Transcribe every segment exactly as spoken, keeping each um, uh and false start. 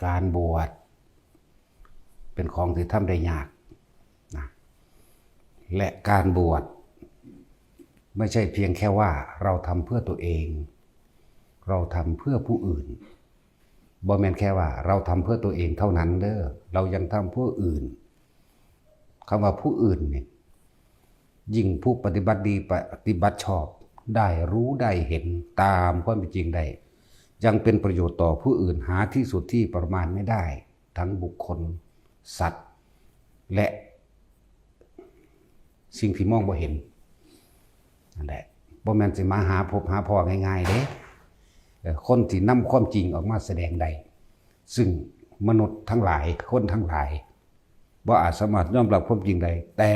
การบวชเป็นของที่ทำได้ยากนะ และการบวชไม่ใช่เพียงแค่ว่าเราทำเพื่อตัวเอง เราทำเพื่อผู้อื่น บ่แม่นแค่ว่าเราทำเพื่อตัวเองเท่านั้นเด้อ เรายังทำเพื่ออื่น คำว่าผู้อื่นเนี่ย ยิ่งผู้ปฏิบัติดีปฏิบัติชอบ ได้รู้ได้เห็นตามความเป็นจริงได้ ยังเป็นประโยชน์ต่อผู้อื่น หาที่สุดที่ประมาณไม่ได้ ทั้งบุคคล สัตว์ และสิ่งที่มองบ่เห็น นั่นแหละ บ่แม่นสิมาหาพบหาพ้อง่ายๆเด้ เอ่อ คนที่นำความจริงออกมาแสดงได้ ซึ่งมนุษย์ทั้งหลาย คนทั้งหลาย บ่อาจสามารถยอมรับความจริงได้ แต่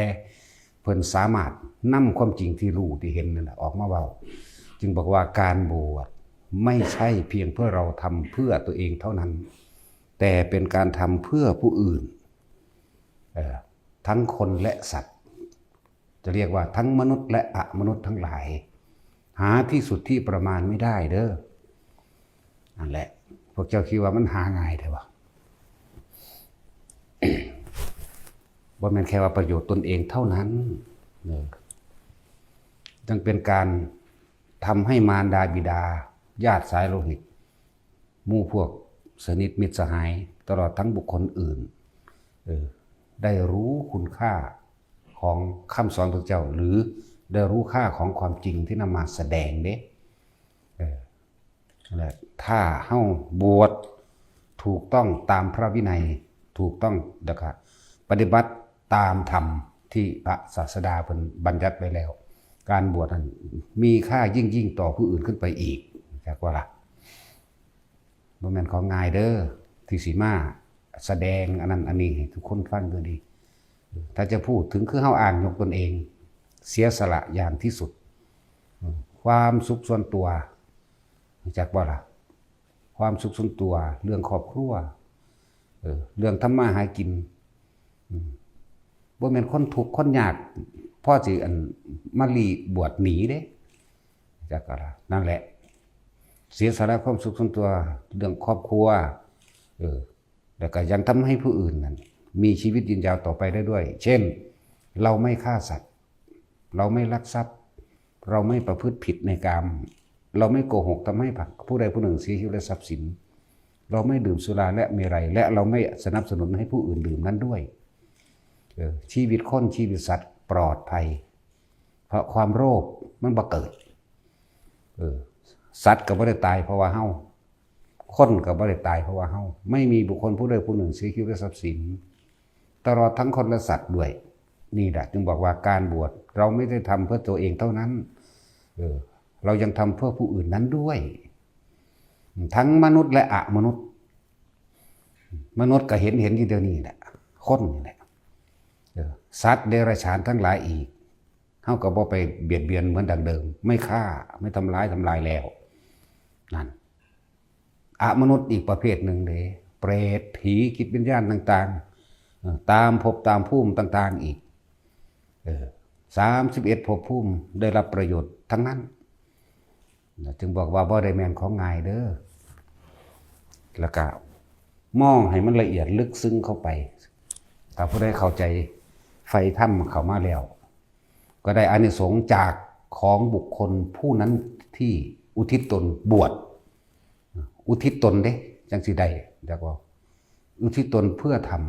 เพิ่นสามารถนำความจริงที่รู้ที่เห็นนั่นน่ะออกมาเว้า จึงบอกว่าการบวชไม่ใช่เพียงเพื่อเราทำเพื่อตัวเองเท่านั้น แต่เป็นการทำเพื่อผู้อื่น เอ่อ ทั้งคนและสัตว์ จะเรียกว่าทั้งมนุษย์และอมนุษย์ทั้งหลาย หาที่สุดที่ประมาณไม่ได้เด้อ นั่นแหละ พวกเจ้าคิดว่ามันหาง่ายแท้บ่ บ่แม่นแค่ว่าประโยชน์ตนเองเท่านั้น เออ ยังเป็นการทำให้มารดาบิดา ญาติสายโลหิต หมู่พวกสนิทมิตรสหาย ตลอดทั้งบุคคลอื่น เออ ได้รู้คุณค่าของคำสอนพระเจ้า หรือได้รู้ค่าของความจริงที่นำมาแสดงเด้ เออ นั่นแหละ ถ้าเฮาบวชถูกต้องตามพระวินัย ถูกต้อง แล้วก็ปฏิบัติตามธรรมที่พระศาสดาเพิ่นบัญญัติไว้แล้ว การบวชนั้นมีค่ายิ่งๆต่อผู้อื่นขึ้นไปอีก จักว่าล่ะ บ่แม่นของง่ายเด้อ ที่สิมาแสดงอันนั้นอันนี้ให้ทุกคนฟังก็ดี ถ้าจะพูดถึงคือเฮาอ้างยกตนเอง เสียสละอย่างที่สุด ความสุขส่วนตัว รู้จักบ่ล่ะ ความสุขส่วนตัว เรื่องครอบครัว เออ เรื่องทำมาหากิน อืม บ่แม่นคนทุกข์คนยาก พอสิอันมาลีบวชหนีเด้ จักก็ล่ะ นั่นแหละ เสียสละความสุขส่วนตัว เรื่องครอบครัว เออ แล้วก็ยังทำให้ผู้อื่นนั้นมีชีวิตยืนยาวต่อไปได้ด้วย เช่น เราไม่ฆ่าสัตว์ เราไม่ลักทรัพย์ เราไม่ประพฤติผิดในกาม เราไม่โกหกทำให้ผู้ใดผู้หนึ่งเสียชีวิตและทรัพย์สิน เราไม่ดื่มสุราและเมรัย และเราไม่สนับสนุนให้ผู้อื่นดื่มนั้นด้วย เออ ชีวิตคนชีวิตสัตว์ปลอดภัย เพราะความโลภมันบ่เกิด เออ สัตว์ก็บ่ได้ตายเพราะว่าเฮา คนก็บ่ได้ตายเพราะว่าเฮา ไม่มีบุคคลผู้ใดผู้หนึ่งเสียชีวิตและทรัพย์สิน ตลอดทั้งคนและสัตว์ด้วย นี่แหละจึงบอกว่าการบวชเราไม่ได้ทำเพื่อตัวเองเท่านั้น เออ เรายังทำเพื่อผู้อื่นนั้นด้วย ทั้งมนุษย์และอมนุษย์ มนุษย์ก็เห็น เห็นอยู่เดี๋ยวนี้แหละ คนนี่แหละ เออ สัตว์เดรัจฉานทั้งหลายอีก เฮาก็บ่ไปเบียดเบียนเหมือนดังเดิม ไม่ฆ่า ไม่ทำร้าย ทำลายแล้ว นั่น อมนุษย์อีกประเภทหนึ่งเด้ เปรต ผี จิตวิญญาณต่างๆ เอ่อ ตามภพตามภูมิต่างๆ อีก เออ สามสิบเอ็ดภพภูมิได้รับประโยชน์ทั้งนั้น นะ จึงบอกว่าบ่ได้แม่นของง่ายเด้อ แล้วก็มองให้มันละเอียดลึกซึ้งเข้าไป ถ้าผู้ใดเข้าใจใฝ่ธรรมเข้ามาแล้ว ก็ได้อานิสงส์จากของบุคคลผู้นั้นที่อุทิศตนบวช อุทิศตนเด้ จังสิได้ จักว่า อุทิศตนเพื่อธรรม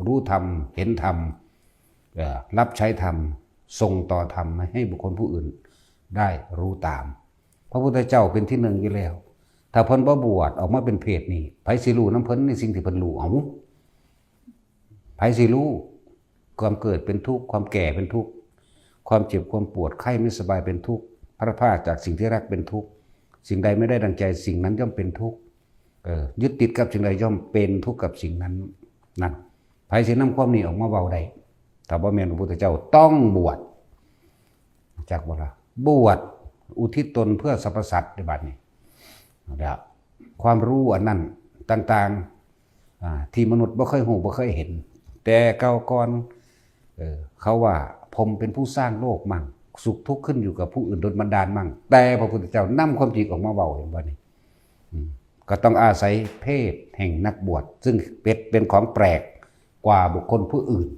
รู้ธรรม เห็นธรรม เอ่อ รับใช้ธรรม ส่งต่อธรรมให้บุคคลผู้อื่นได้รู้ตาม พระพุทธเจ้าเป็นที่หนึ่งอยู่แล้ว ถ้าเพิ่นบ่บวชออกมาเป็นเพศนี่ ไผสิรู้นำเพิ่นในสิ่งที่เพิ่นรู้ เอา ไผสิรู้ ความเกิดเป็นทุกข์ ความแก่เป็นทุกข์ ความเจ็บ ความปวด ไข้ไม่สบายเป็นทุกข์ พลัดพรากจากสิ่งที่รักเป็นทุกข์ สิ่งใดไม่ได้ดังใจ สิ่งนั้นย่อมเป็นทุกข์ เออ ยึดติดกับสิ่งใดย่อมเป็นทุกข์กับสิ่งนั้น นั่น ไผสินำความนี้ออกมาเว้าได้ ถ้าบ่แม่นพระพุทธเจ้าต้องบวช จักบ่ล่ะ บวชอุทิศตนเพื่อสรรพสัตว์ในบัดนี้ แล้วความรู้อันนั้นต่างๆ อ่า ที่มนุษย์บ่เคยรู้บ่เคยเห็น แต่เก่าก่อน เออ เขาว่าพรหมเป็นผู้สร้างโลกมั่ง สุขทุกข์ขึ้นอยู่กับผู้อื่นดลบันดาลมั่ง แต่พระพุทธเจ้านำความจริงออกมาเว้า เห็นบ่นี่ อืม ก็ต้องอาศัยเพศแห่งนักบวช ซึ่งเป็นเป็นของแปลกกว่าบุคคลผู้อื่น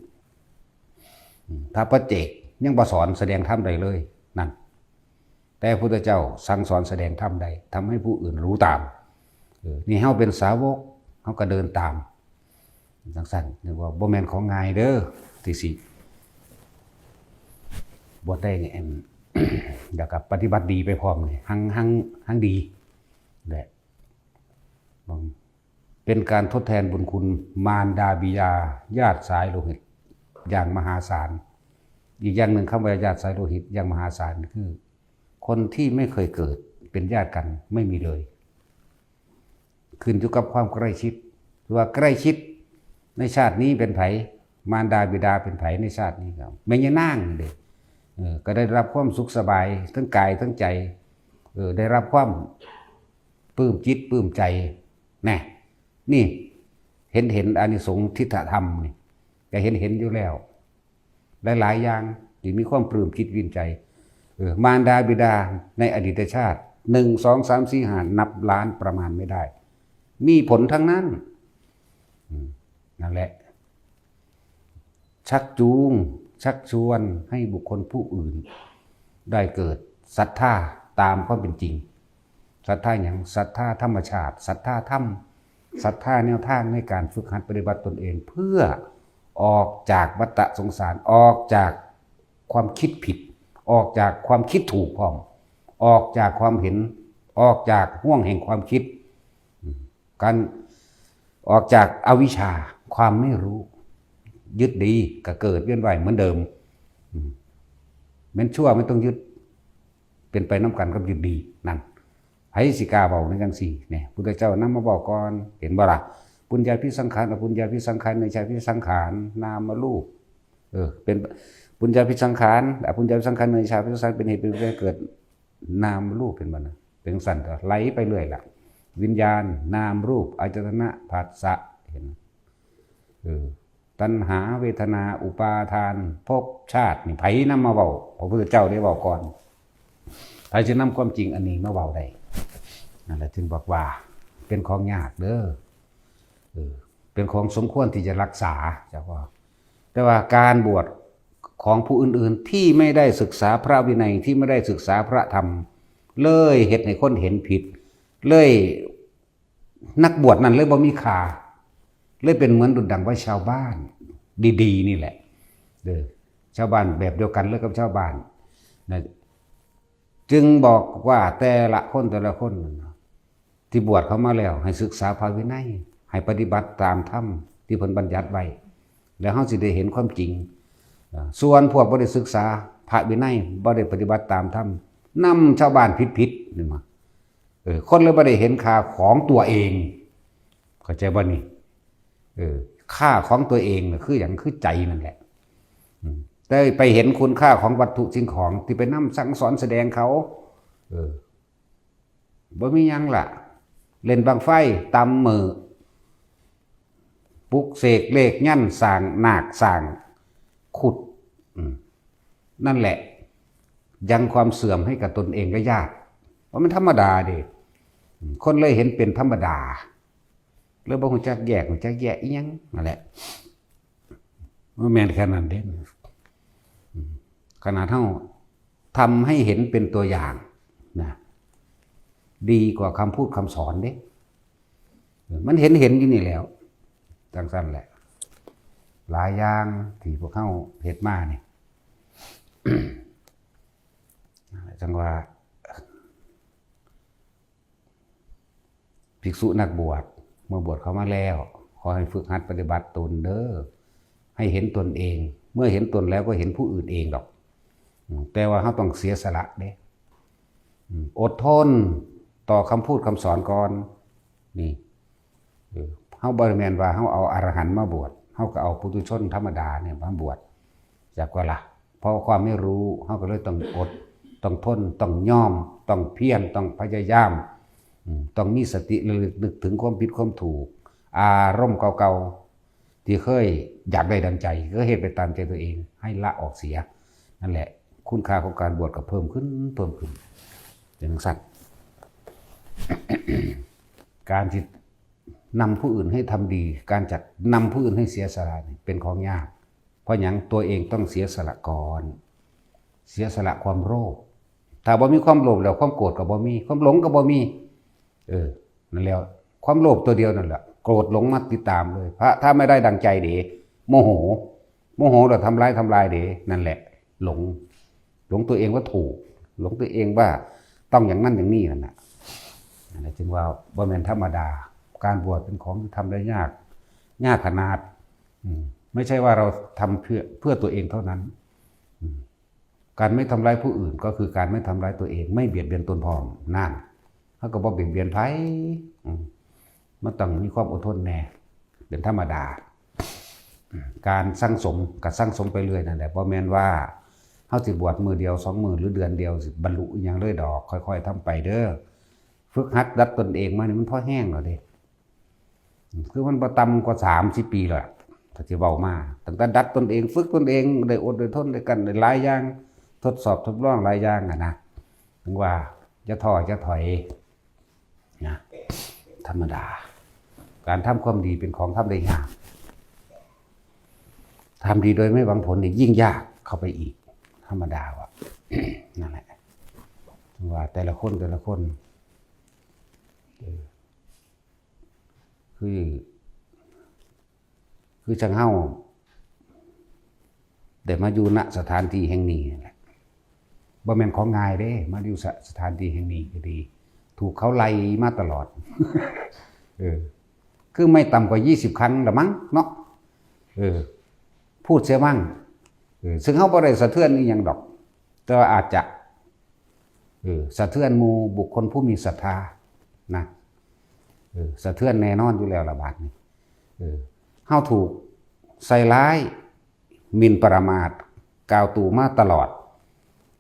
อืม พระปัจเจกยังบ่สอนแสดงธรรมได้เลย นั่น แต่พระพุทธเจ้าสั่งสอนแสดงธรรมได้ ทำให้ผู้อื่นรู้ตาม เออ นี่เฮาเป็นสาวก เฮาก็เดินตาม จังซั่น เรียกว่าบ่แม่นของง่ายเด้อ ที่สิบวชได้นี่ อัน แล้วก็ปฏิบัติดีไปพร้อมนี่ หั่ง หั่ง หั่งดีแหละ เป็นการทดแทนบุญคุณมารดาบิดา ญาติสายโลหิตอย่างมหาศาล อีกอย่างหนึ่ง คำว่าญาติสายโลหิตอย่างมหาศาลคือ คนที่ไม่เคยเกิดเป็นญาติกันไม่มีเลย ขึ้นอยู่กับความใกล้ชิด ว่าใกล้ชิดในชาตินี้เป็นไผ มารดาบิดาเป็นไผในชาตินี้ครับ แม่ย่านางเด้ เออ ก็ได้รับความสุขสบายทั้งกายทั้งใจ เออ ได้รับความปลื้มจิตปลื้มใจ แน่ นี่ เห็น เห็นอานิสงส์ทิฏฐธรรมนี่ ก็เห็น เห็นอยู่แล้ว หลายๆอย่างที่มีความปลื้มจิตปลื้มใจ เออ มารดาบิดาในอดีตชาติ หนึ่ง สอง สาม สี่ ห้า นับล้านประมาณไม่ได้ มีผลทั้งนั้น อืม นั่นแหละ ชักจูง ชักชวนให้บุคคลผู้อื่น ได้เกิดศรัทธาตามความเป็นจริง ศรัทธาหยัง ศรัทธาธรรมชาติ ศรัทธาธรรม ศรัทธาแนวทางในการฝึกหัดปฏิบัติตนเอง เพื่อออกจากวัฏสงสาร ออกจากความคิดผิด ออกจากความคิดถูกพร้อม ออกจากความเห็น ออกจากห่วงแห่งความคิด อืม การออกจากอวิชชา ความไม่รู้ ยึดดีก็เกิดเวียนว่ายเหมือนเดิม อืม แม่นชั่วไม่ต้องยึด เป็นไปนำกันกับยึดดี นั่น ไผสิกล้าเว้าในจังซี่ เนี่ย พุทธเจ้านำมาบอกก่อน เห็นบ่ล่ะ ปุญญาภิสังขาร อปุญญาภิสังขาร เนยชาภิสังขาร นามรูป เออ เป็นปุญญาภิสังขาร อปุญญาภิสังขาร เนยชาภิสังขาร เป็นเหตุเป็นปัจจัยเกิดนามรูป เป็นบ่นะ เป็นสั่นก็ไหลไปเรื่อยล่ะ วิญญาณ นามรูป อายตนะ ผัสสะ เห็น เออ ตัณหา เวทนา อุปาทาน ภพชาติ นี่ไผนำมาเว้า พระพุทธเจ้าได้เว้าก่อน ไผสินำความจริงอันนี้มาเว้าได้ นั่นแหละจึงบอกว่า เป็นของยากเด้อ เออ เป็นของสมควรที่จะรักษา เจ้าว่า แต่ว่าการบวชของผู้อื่นๆ ที่ไม่ได้ศึกษาพระวินัย ที่ไม่ได้ศึกษาพระธรรม เลยเฮ็ดให้คนเห็นผิด เลย นักบวชนั่นเลยบ่มีค่า เลยเป็นเหมือนดุจดังว่าชาวบ้าน ดีๆ นี่แหละ เด้อ ชาวบ้านแบบเดียวกันเลยกับชาวบ้านนะ จึงบอกว่าแต่ละคนแต่ละคน ที่บวชเข้ามาแล้ว ให้ศึกษาพระวินัย ให้ปฏิบัติตามธรรมที่เพิ่นบัญญัติไว้ แล้วเฮาสิได้เห็นความจริง อ่า ส่วนพวกบ่ได้ศึกษาพระวินัย บ่ได้ปฏิบัติตามธรรม นำชาวบ้านผิดๆ นี่มา เออ คนเลยบ่ได้เห็นค่าของตัวเอง เข้าใจบ่นี่ เออ ค่าของตัวเองน่ะคือหยัง คือใจนั่นแหละ อืม แต่ไปเห็นคุณค่าของวัตถุสิ่งของที่ไปนำสั่งสอนแสดงเขา เออ บ่มีหยังล่ะ เล่นบั้งไฟตำมื้อ ปลุกเสกเลขยันต์ สร้างนาคสร้างครุฑ อืม นั่นแหละ ยังความเสื่อมให้กับตนเองและญาติ เพราะมันธรรมดาเด้ อืม คนเลยเห็นเป็นธรรมดา เลยบ่ฮู้จักแยก ฮู้จักแยะอิหยัง นั่นแหละ บ่แม่นแค่นั้นเด้ อืม ขนาดเฮาทำให้เห็นเป็นตัวอย่างนะ ดีกว่าคำพูดคำสอนเด้ มันเห็นเห็นอยู่นี่แล้ว จังซั่นแหละ หลายอย่างที่พวกเฮาเฮ็ดมานี่ จังว่า ภิกษุนักบวช เมื่อบวชเข้ามาแล้ว ขอให้ฝึกหัดปฏิบัติตนเด้อ ให้เห็นตนเอง เมื่อเห็นตนแล้วก็เห็นผู้อื่นเองดอก อืม แต่ว่าเฮาต้องเสียสละเด้ อืม อดทนต่อคำพูดคำสอนก่อน นี่ เออ เฮาบ่ได้แม่นว่าเฮาเอาอรหันต์มาบวช เฮาก็เอาปุถุชนธรรมดาเนี่ยมาบวช จักว่าล่ะ เพราะความไม่รู้ เฮาก็เลยต้องอด ต้องทน ต้องยอม ต้องเพียร ต้องพยายาม อืม ต้องมีสติระลึกนึกถึงความผิดความถูก อารมณ์เก่าๆ ที่เคยอยากได้ดังใจ ก็เฮ็ดไปตามใจตัวเอง ให้ละออกเสีย นั่นแหละ คุณค่าของการบวชก็เพิ่มขึ้น เพิ่มขึ้น เป็นจังซั่น การที่นำผู้อื่นให้ทำดี การจัดนำผู้อื่นให้เสียสละนี่เป็นของยาก เพราะหยัง ตัวเองต้องเสียสละก่อน เสียสละความโลภ ถ้าบ่มีความโลภแล้ว ความโกรธก็บ่มี ความหลงก็บ่มี เออ นั่นแล้ว ความโลภตัวเดียวนั่นแหละ โกรธหลงมาติดตามเลย พระ ถ้าไม่ได้ดังใจเด้ โมโห โมโหแล้วทำร้าย ทำลายเด้ นั่นแหละ หลง หลงตัวเองว่าถูก หลงตัวเองว่าต้องอย่างนั้นอย่างนี้นั่นน่ะ อันนี้จึงว่าบ่แม่นธรรมดา การบวชเป็นของที่ทำได้ยาก ยากขนาด อืม ไม่ใช่ว่าเราทำเพื่อ เพื่อตัวเองเท่านั้น อืม การไม่ทำร้ายผู้อื่นก็คือการไม่ทำร้ายตัวเอง ไม่เบียดเบียนตนพร้อม นั่น เฮาก็บ่เบียดเบียนไผ อืม มันต้องมีความอดทนแน่ เป็นธรรมดา การสั่งสมก็สั่งสมไปเรื่อยนั่นแหละ บ่แม่นว่าเฮาสิบวชมื้อเดียว สองมื้อ หรือเดือนเดียวสิบรรลุอิหยังเลยดอก ค่อยๆทำไปเด้อ ฝึกหัดดัดตนเองมานี่มันพอแฮงแล้วเด้ คือมันบ่ต่ำกว่าสามสิบปีแล้วล่ะ ถ้าสิเว้ามา ตั้งแต่ดัดตนเอง ฝึกตนเอง ได้อดได้ทน ได้กั้น ได้หลายอย่าง ทดสอบทดลองหลายอย่างอะนะ ถึงว่าอย่าท้ออย่าถอยนะ ธรรมดา การทำความดีเป็นของทำได้ยาก ทำดีโดยไม่หวังผลนี่ยิ่งยากเข้าไปอีก ธรรมดาว่ะ นั่นแหละ ถึงว่าแต่ละคนแต่ละคน เออ คือ คือจั่งเฮาได้มาอยู่ ณ สถานที่แห่งนี้นั่นแหละ บ่แม่นของง่ายเด้ มาอยู่ ส- สถานที่แห่งนี้ก็ดี ถูกเขาไล่มาตลอด เออ คือไม่ต่ำกว่ายี่สิบครั้งละมั้งเนาะ เออ พูดเสียมั่ง เออ ซึ่งเฮาบ่ได้สะเทือนอีหยังดอก แต่ว่าอาจจะ เออ สะเทือนหมู่บุคคลผู้มีศรัทธานะ เออ สะเทือนแน่นอนอยู่แล้วละบาดนี้ เออ เฮาถูกใส่ร้าย หมิ่นประมาท กล่าวตู่มาตลอด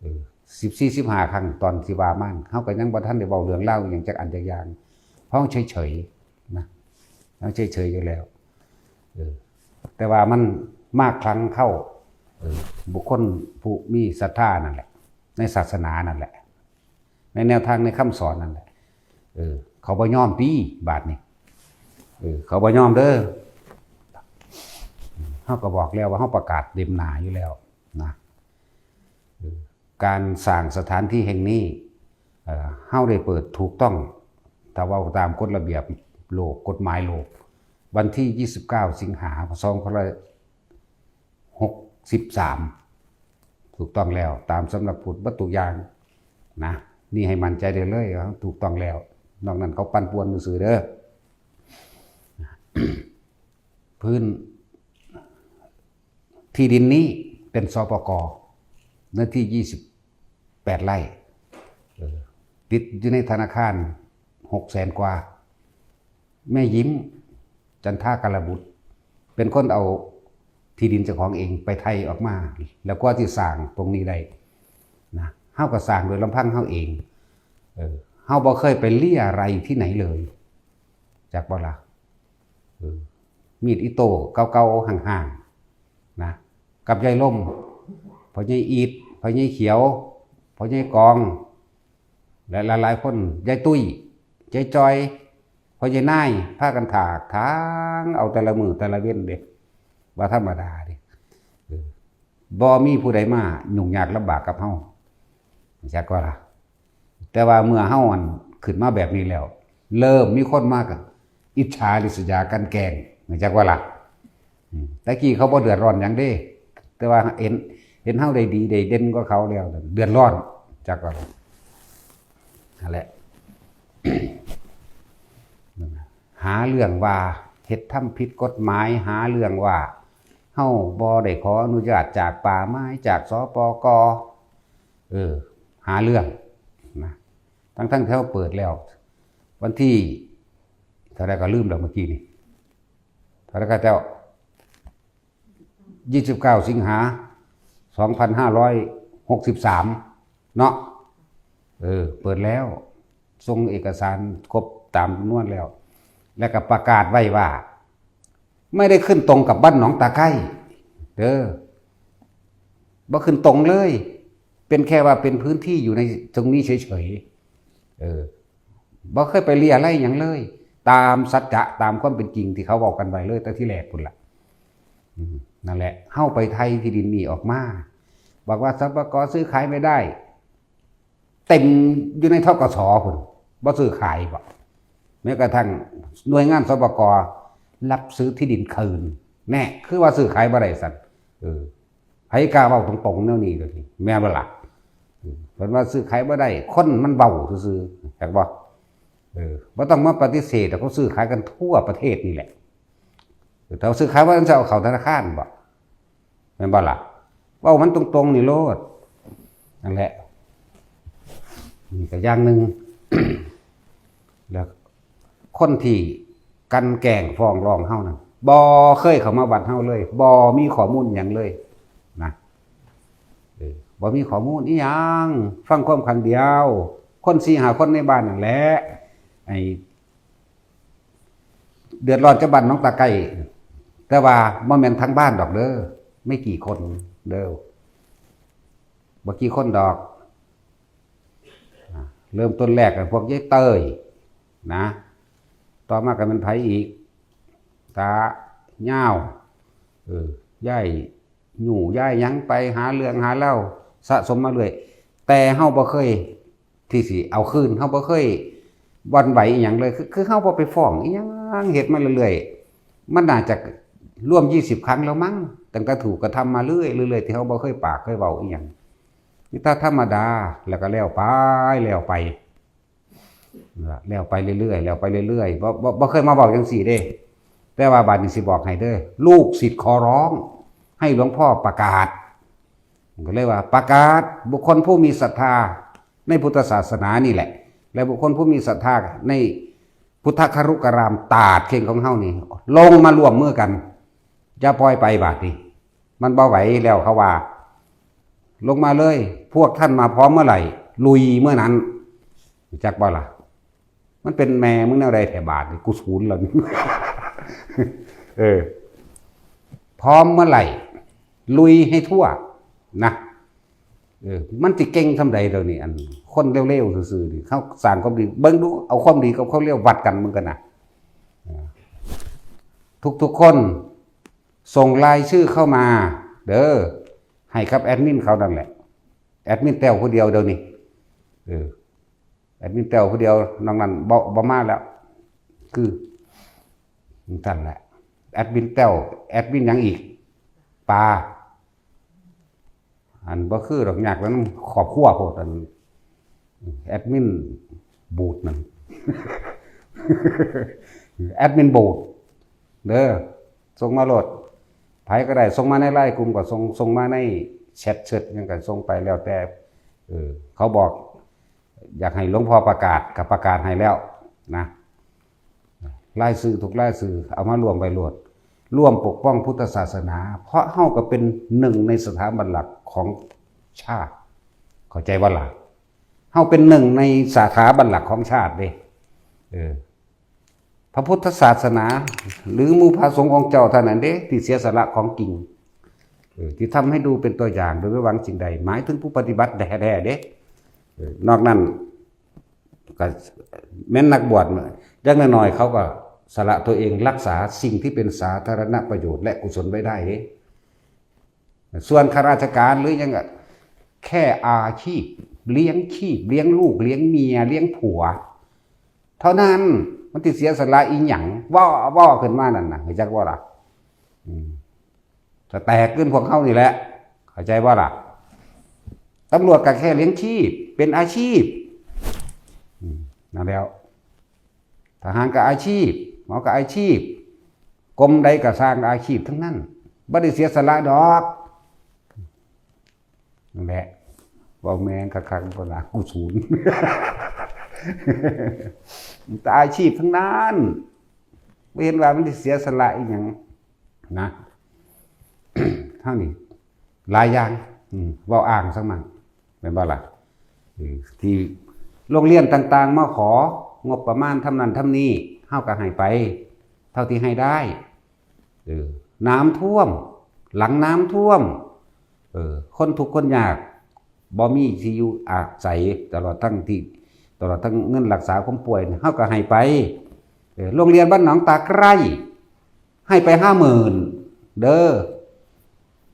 เออ สิบสี่ สิบห้าครั้ง ตอนสิว่ามา เฮาก็ยังบ่ทันได้เว้าเรื่องราวอิหยังจักอันจักอย่าง เฮาเฉยๆนะ เฮาเฉยๆอยู่แล้ว เออ แต่ว่ามันมาครั้งเข้า เออ บุคคลผู้มีศรัทธานั่นแหละ ในศาสนานั่นแหละ ในแนวทางในคำสอนนั่นแหละ เออ เขาบ่ยอมติ บาดนี้ เออ เขาบ่ยอมเด้อ เฮาก็บอกแล้วว่าเฮาประกาศเต็มหน้าอยู่แล้วนะ เออ การสร้างสถานที่แห่งนี้ เอ่อ เฮาได้เปิดถูกต้อง ถ้าเว้าตามกฎระเบียบโลก กฎหมายโลก วันที่ยี่สิบเก้าสิงหา สองพัน หกสิบสาม ถูกต้องแล้ว ตามสำนักพุทธเบิดทุกอย่างนะ นี่ให้มั่นใจได้เลยว่าถูกต้องแล้ว นอกนั้นเขาปั่นป่วนซื่อๆเด้อ พื้นที่ดินนี้เป็น สปก เนื้อที่ ยี่สิบแปดไร่ เออ ติดอยู่ในธนาคาร หกแสนกว่า แม่ยิ้ม จันทากรบุตร เป็นคนเอาที่ดินเจ้าของเองไปไถ่ออกมา แล้วกว่าสิสร้างตรงนี้ได้นะ เฮาก็สร้างโดยลำพังเฮาเอง เออ เฮาบ่เคยไปเรียรัยที่ไหนเลย จักบ่ล่ะ เออ มีดอิโต้เก่าๆ ห่างๆ นะ กับยายล่ม พ่อใหญ่อีด พ่อใหญ่เขียว พ่อใหญ่กอง และหลายๆคน ยายตุ้ย ยายจอย พ่อใหญ่นาย พากันถากถางเอาแต่ละมื้อแต่ละเว็นเด้ บ่ธรรมดาเด้ เออ บ่มีผู้ใดมายุ่งยากลำบากกับเฮา จักว่าล่ะ แต่ว่าเมื่อเฮาอันขึ้นมาแบบนี้แล้ว เริ่มมีคนมาก็อิจฉาริษยากันแกล้ง จักว่าล่ะ อืม แต่กี้เขาบ่เดือดร้อนหยังเด้ แต่ว่าเห็น เห็นเฮาได้ดีได้เด่นกว่าเขาแล้ว เดือดร้อน จักว่าล่ะ นั่นแหละ หาเรื่องว่าเฮ็ดทำผิดกฎหมาย หาเรื่องว่าเฮาบ่ได้ขออนุญาตจากป่าไม้ จาก สปก เออ หาเรื่องนะ ทั้งๆที่เฮาเปิดแล้ว วันที่เท่าใดก็ลืมแล้วเมื่อกี้นี่ เท่าใดก็แล้ว ยี่สิบเก้าสิงหา สองพันห้าร้อยหกสิบสาม เนาะ เออ เปิดแล้ว ส่งเอกสารครบตามจำนวนแล้ว แล้วก็ประกาศไว้ว่า ไม่ได้ขึ้นตรงกับบ้านหนองตาไคร่เด้อ บ่ขึ้นตรงเลย เป็นแค่ว่าเป็นพื้นที่อยู่ในตรงนี้เฉยๆ เออ บ่เคยไปเรียอะไรหยังเลย ตามสัจจะ ตามความเป็นจริงที่เขาเว้ากันไว้เลยตั้งแต่ทีแรกพุ้นล่ะ อืม นั่นแหละ เฮาไปไถ่ที่ดินนี่ออกมา บอกว่า สปก ซื้อขายไม่ได้ เต็มอยู่ใน ธกส พุ้น บ่ซื้อขายบ่ แม้กระทั่งหน่วยงาน สปก รับซื้อที่ดินคืน แน่ คือว่าซื้อขายบ่ได้ซั่น เออ ไผกล้าเว้าตรงๆแนวนี้ เดี๋ยวนี้ แม่นบ่ล่ะ เออ เพิ่นว่าซื้อขายบ่ได้ คนมันเว้าซื่อๆ จักบ่ เออ บ่ต้องมาปฏิเสธ เขาซื้อขายกันทั่วประเทศนี่แหละ เออ ถ้าซื้อขายบ่ได้ จะเอาเข้าธนาคารบ่ แม่นบ่ล่ะ เว้ามันตรงๆนี่โลด นั่นแหละ นี่ก็อย่างหนึ่ง แล้วคนที่กลั่นแกล้งฟ้องร้องเฮานั่น บ่เคยเข้ามาวัดเฮาเลย บ่มีข้อมูลหยังเลยนะ เออ บ่มีข้อมูลอีหยัง ฟังความข้างเดียว คนสี่ห้าคนในบ้านนั่นแหละ ไอ้ เดือดร้อนจะบ้านหนองตาไก่ แต่ว่าบ่แม่นทั้งบ้านดอกเด้อ ไม่กี่คนเด้อ บ่กี่คนดอก อ่า เริ่มต้นแรกกับพวกยายเตยนะ ต่อมาก็เป็นไผอีก ตาเหย้า เออ ยายหยูยายหยังไปหาเรื่องหาเล่า สะสมมาเรื่อย แต่เฮาบ่เคยที่สิเอาคืน เฮาบ่เคยหวั่นไหวอีหยังเลย คือ คือเฮาบ่ไปฟ้องอีหยัง เฮ็ดมาเรื่อยๆ มันน่าจะรวมยี่สิบครั้งแล้วมั้ง ตั้งแต่ถูกกระทำมาเรื่อยๆ เรื่อยๆ ที่เฮาบ่เคยปากเคยเว้าอีหยัง นี่ถ้าธรรมดา แล้วก็แล้วไป แล้วไปเรื่อยๆ แล้วไปเรื่อยๆ บ่ บ่ บ่เคยมาบอกจังซี่เด้ แต่ว่าบาดนี้สิบอกให้เด้อ ลูกศิษย์ขอร้อง ให้หลวงพ่อประกาศ ก็เลยว่า ประกาศ บุคคลผู้มีศรัทธาในพุทธศาสนานี่แหละ และบุคคลผู้มีศรัทธาในพุทธคารุกรามตาดเข่งของเฮานี่ ลงมาร่วมมือกัน อย่าปล่อยไปบาดนี้ มันบ่ไหวแล้วเขาว่า ลงมาเลย พวกท่านมาพร้อมเมื่อไหร่ ลุยเมื่อนั้น รู้จักบ่ล่ะ มันเป็นแม่มึงแนวใดแถบาทนี่ กูศูนย์แล้วนี่ เออ พร้อมเมื่อไหร่ ลุยให้ทั่วนะ เออ มันสิเก่งส่ำใด๋เดี๋ยวนี้ อันคนเลวๆซื่อๆนี่ เขาสร้างความดี เบิ่งดู เอาความดีกับความเลววัดกันมึงกันนะ เออ ทุกๆคนส่งรายชื่อเข้ามาเด้อ ให้กับแอดมินเขานั่นแหละ แอดมินแต้วผู้เดียวเดี๋ยวนี้ เออ แอดมินแต้วผู้เดียว นอกนั้นบ่ บ่มาแล้ว คือจั่งซั่นแหละ แอดมินแต้ว แอดมินหยังอีก ปา อันบ่คือดอก ยากแล้วนำครอบครัวโพด อันแอดมินบูดนั่น แอดมินบูดเด้อ ส่งมาโลด ไผก็ได้ ส่งมาในไลน์กลุ่มก็ส่ง ส่งมาในแชทเชิดหยังก็ส่งไป แล้วแต่ เออ เขาบอก อยากให้หลวงพ่อประกาศ ก็ประกาศให้แล้วนะ รายชื่อทุกรายชื่อ เอามารวมไว้โลด ร่วมปกป้องพุทธศาสนา เพราะเฮาก็เป็นหนึ่งในสถาบันหลักของชาติ เข้าใจบ่ล่ะ เฮาเป็นหนึ่งในสถาบันหลักของชาติเด้ เออ พระพุทธศาสนา หรือหมู่พระสงฆ์องค์เจ้าเท่านั้นเด้ ที่เสียสละของจริง เออ ที่ทำให้ดูเป็นตัวอย่างโดยไม่หวังสิ่งใด หมายถึงผู้ปฏิบัติแท้ๆเด้ เออ นอกนั้นก็แม่นนักบวช อย่างน้อยๆเขาก็สละตัวเองรักษาสิ่งที่เป็นสาธารณประโยชน์และกุศลไว้ได้เด้ ส่วนข้าราชการหรือหยังก็แค่อาชีพ เลี้ยงชีพ เลี้ยงลูก เลี้ยงเมีย เลี้ยงผัว เท่านั้น มันสิเสียสละอีหยัง เว้า เว้าขึ้นมานั่นน่ะ รู้จักบ่ล่ะ อืม จะแตกขึ้นพวกเฮานี่แหละ เข้าใจบ่ล่ะ ตำรวจก็แค่เลี้ยงชีพ เป็นอาชีพ อืม นั่นแล้ว ทหารก็อาชีพ หมอก็อาชีพ กรมใดก็ซ่างอาชีพทั้งนั้น บ่ได้เสียสละดอก นั่นแหละ เว้าแม่งคักๆ บ่ล่ะ กูศูนย์ แต่อาชีพทั้งนั้น บ่เห็นว่ามันสิเสียสละอีหยังนะ เท่านี้ หลายอย่าง อืม เว้าอ้างซะมั่ง แม่นบ่ล่ะ เออ ที่โรงเรียนต่างๆ มาของบประมาณทำนั่นทำนี่ เฮาก็ให้ไป เท่าที่ให้ได้ เออ น้ำท่วม หลังน้ำท่วม เออ คนทุกข์คนยาก บ่มีที่อยู่อาศัย ตลอดทั้งที่ ตลอดทั้งเงินรักษาความป่วยนี่ เฮาก็ให้ไป เออ โรงเรียนบ้านหนองตาไคร่ ให้ไปห้าหมื่น เด้อ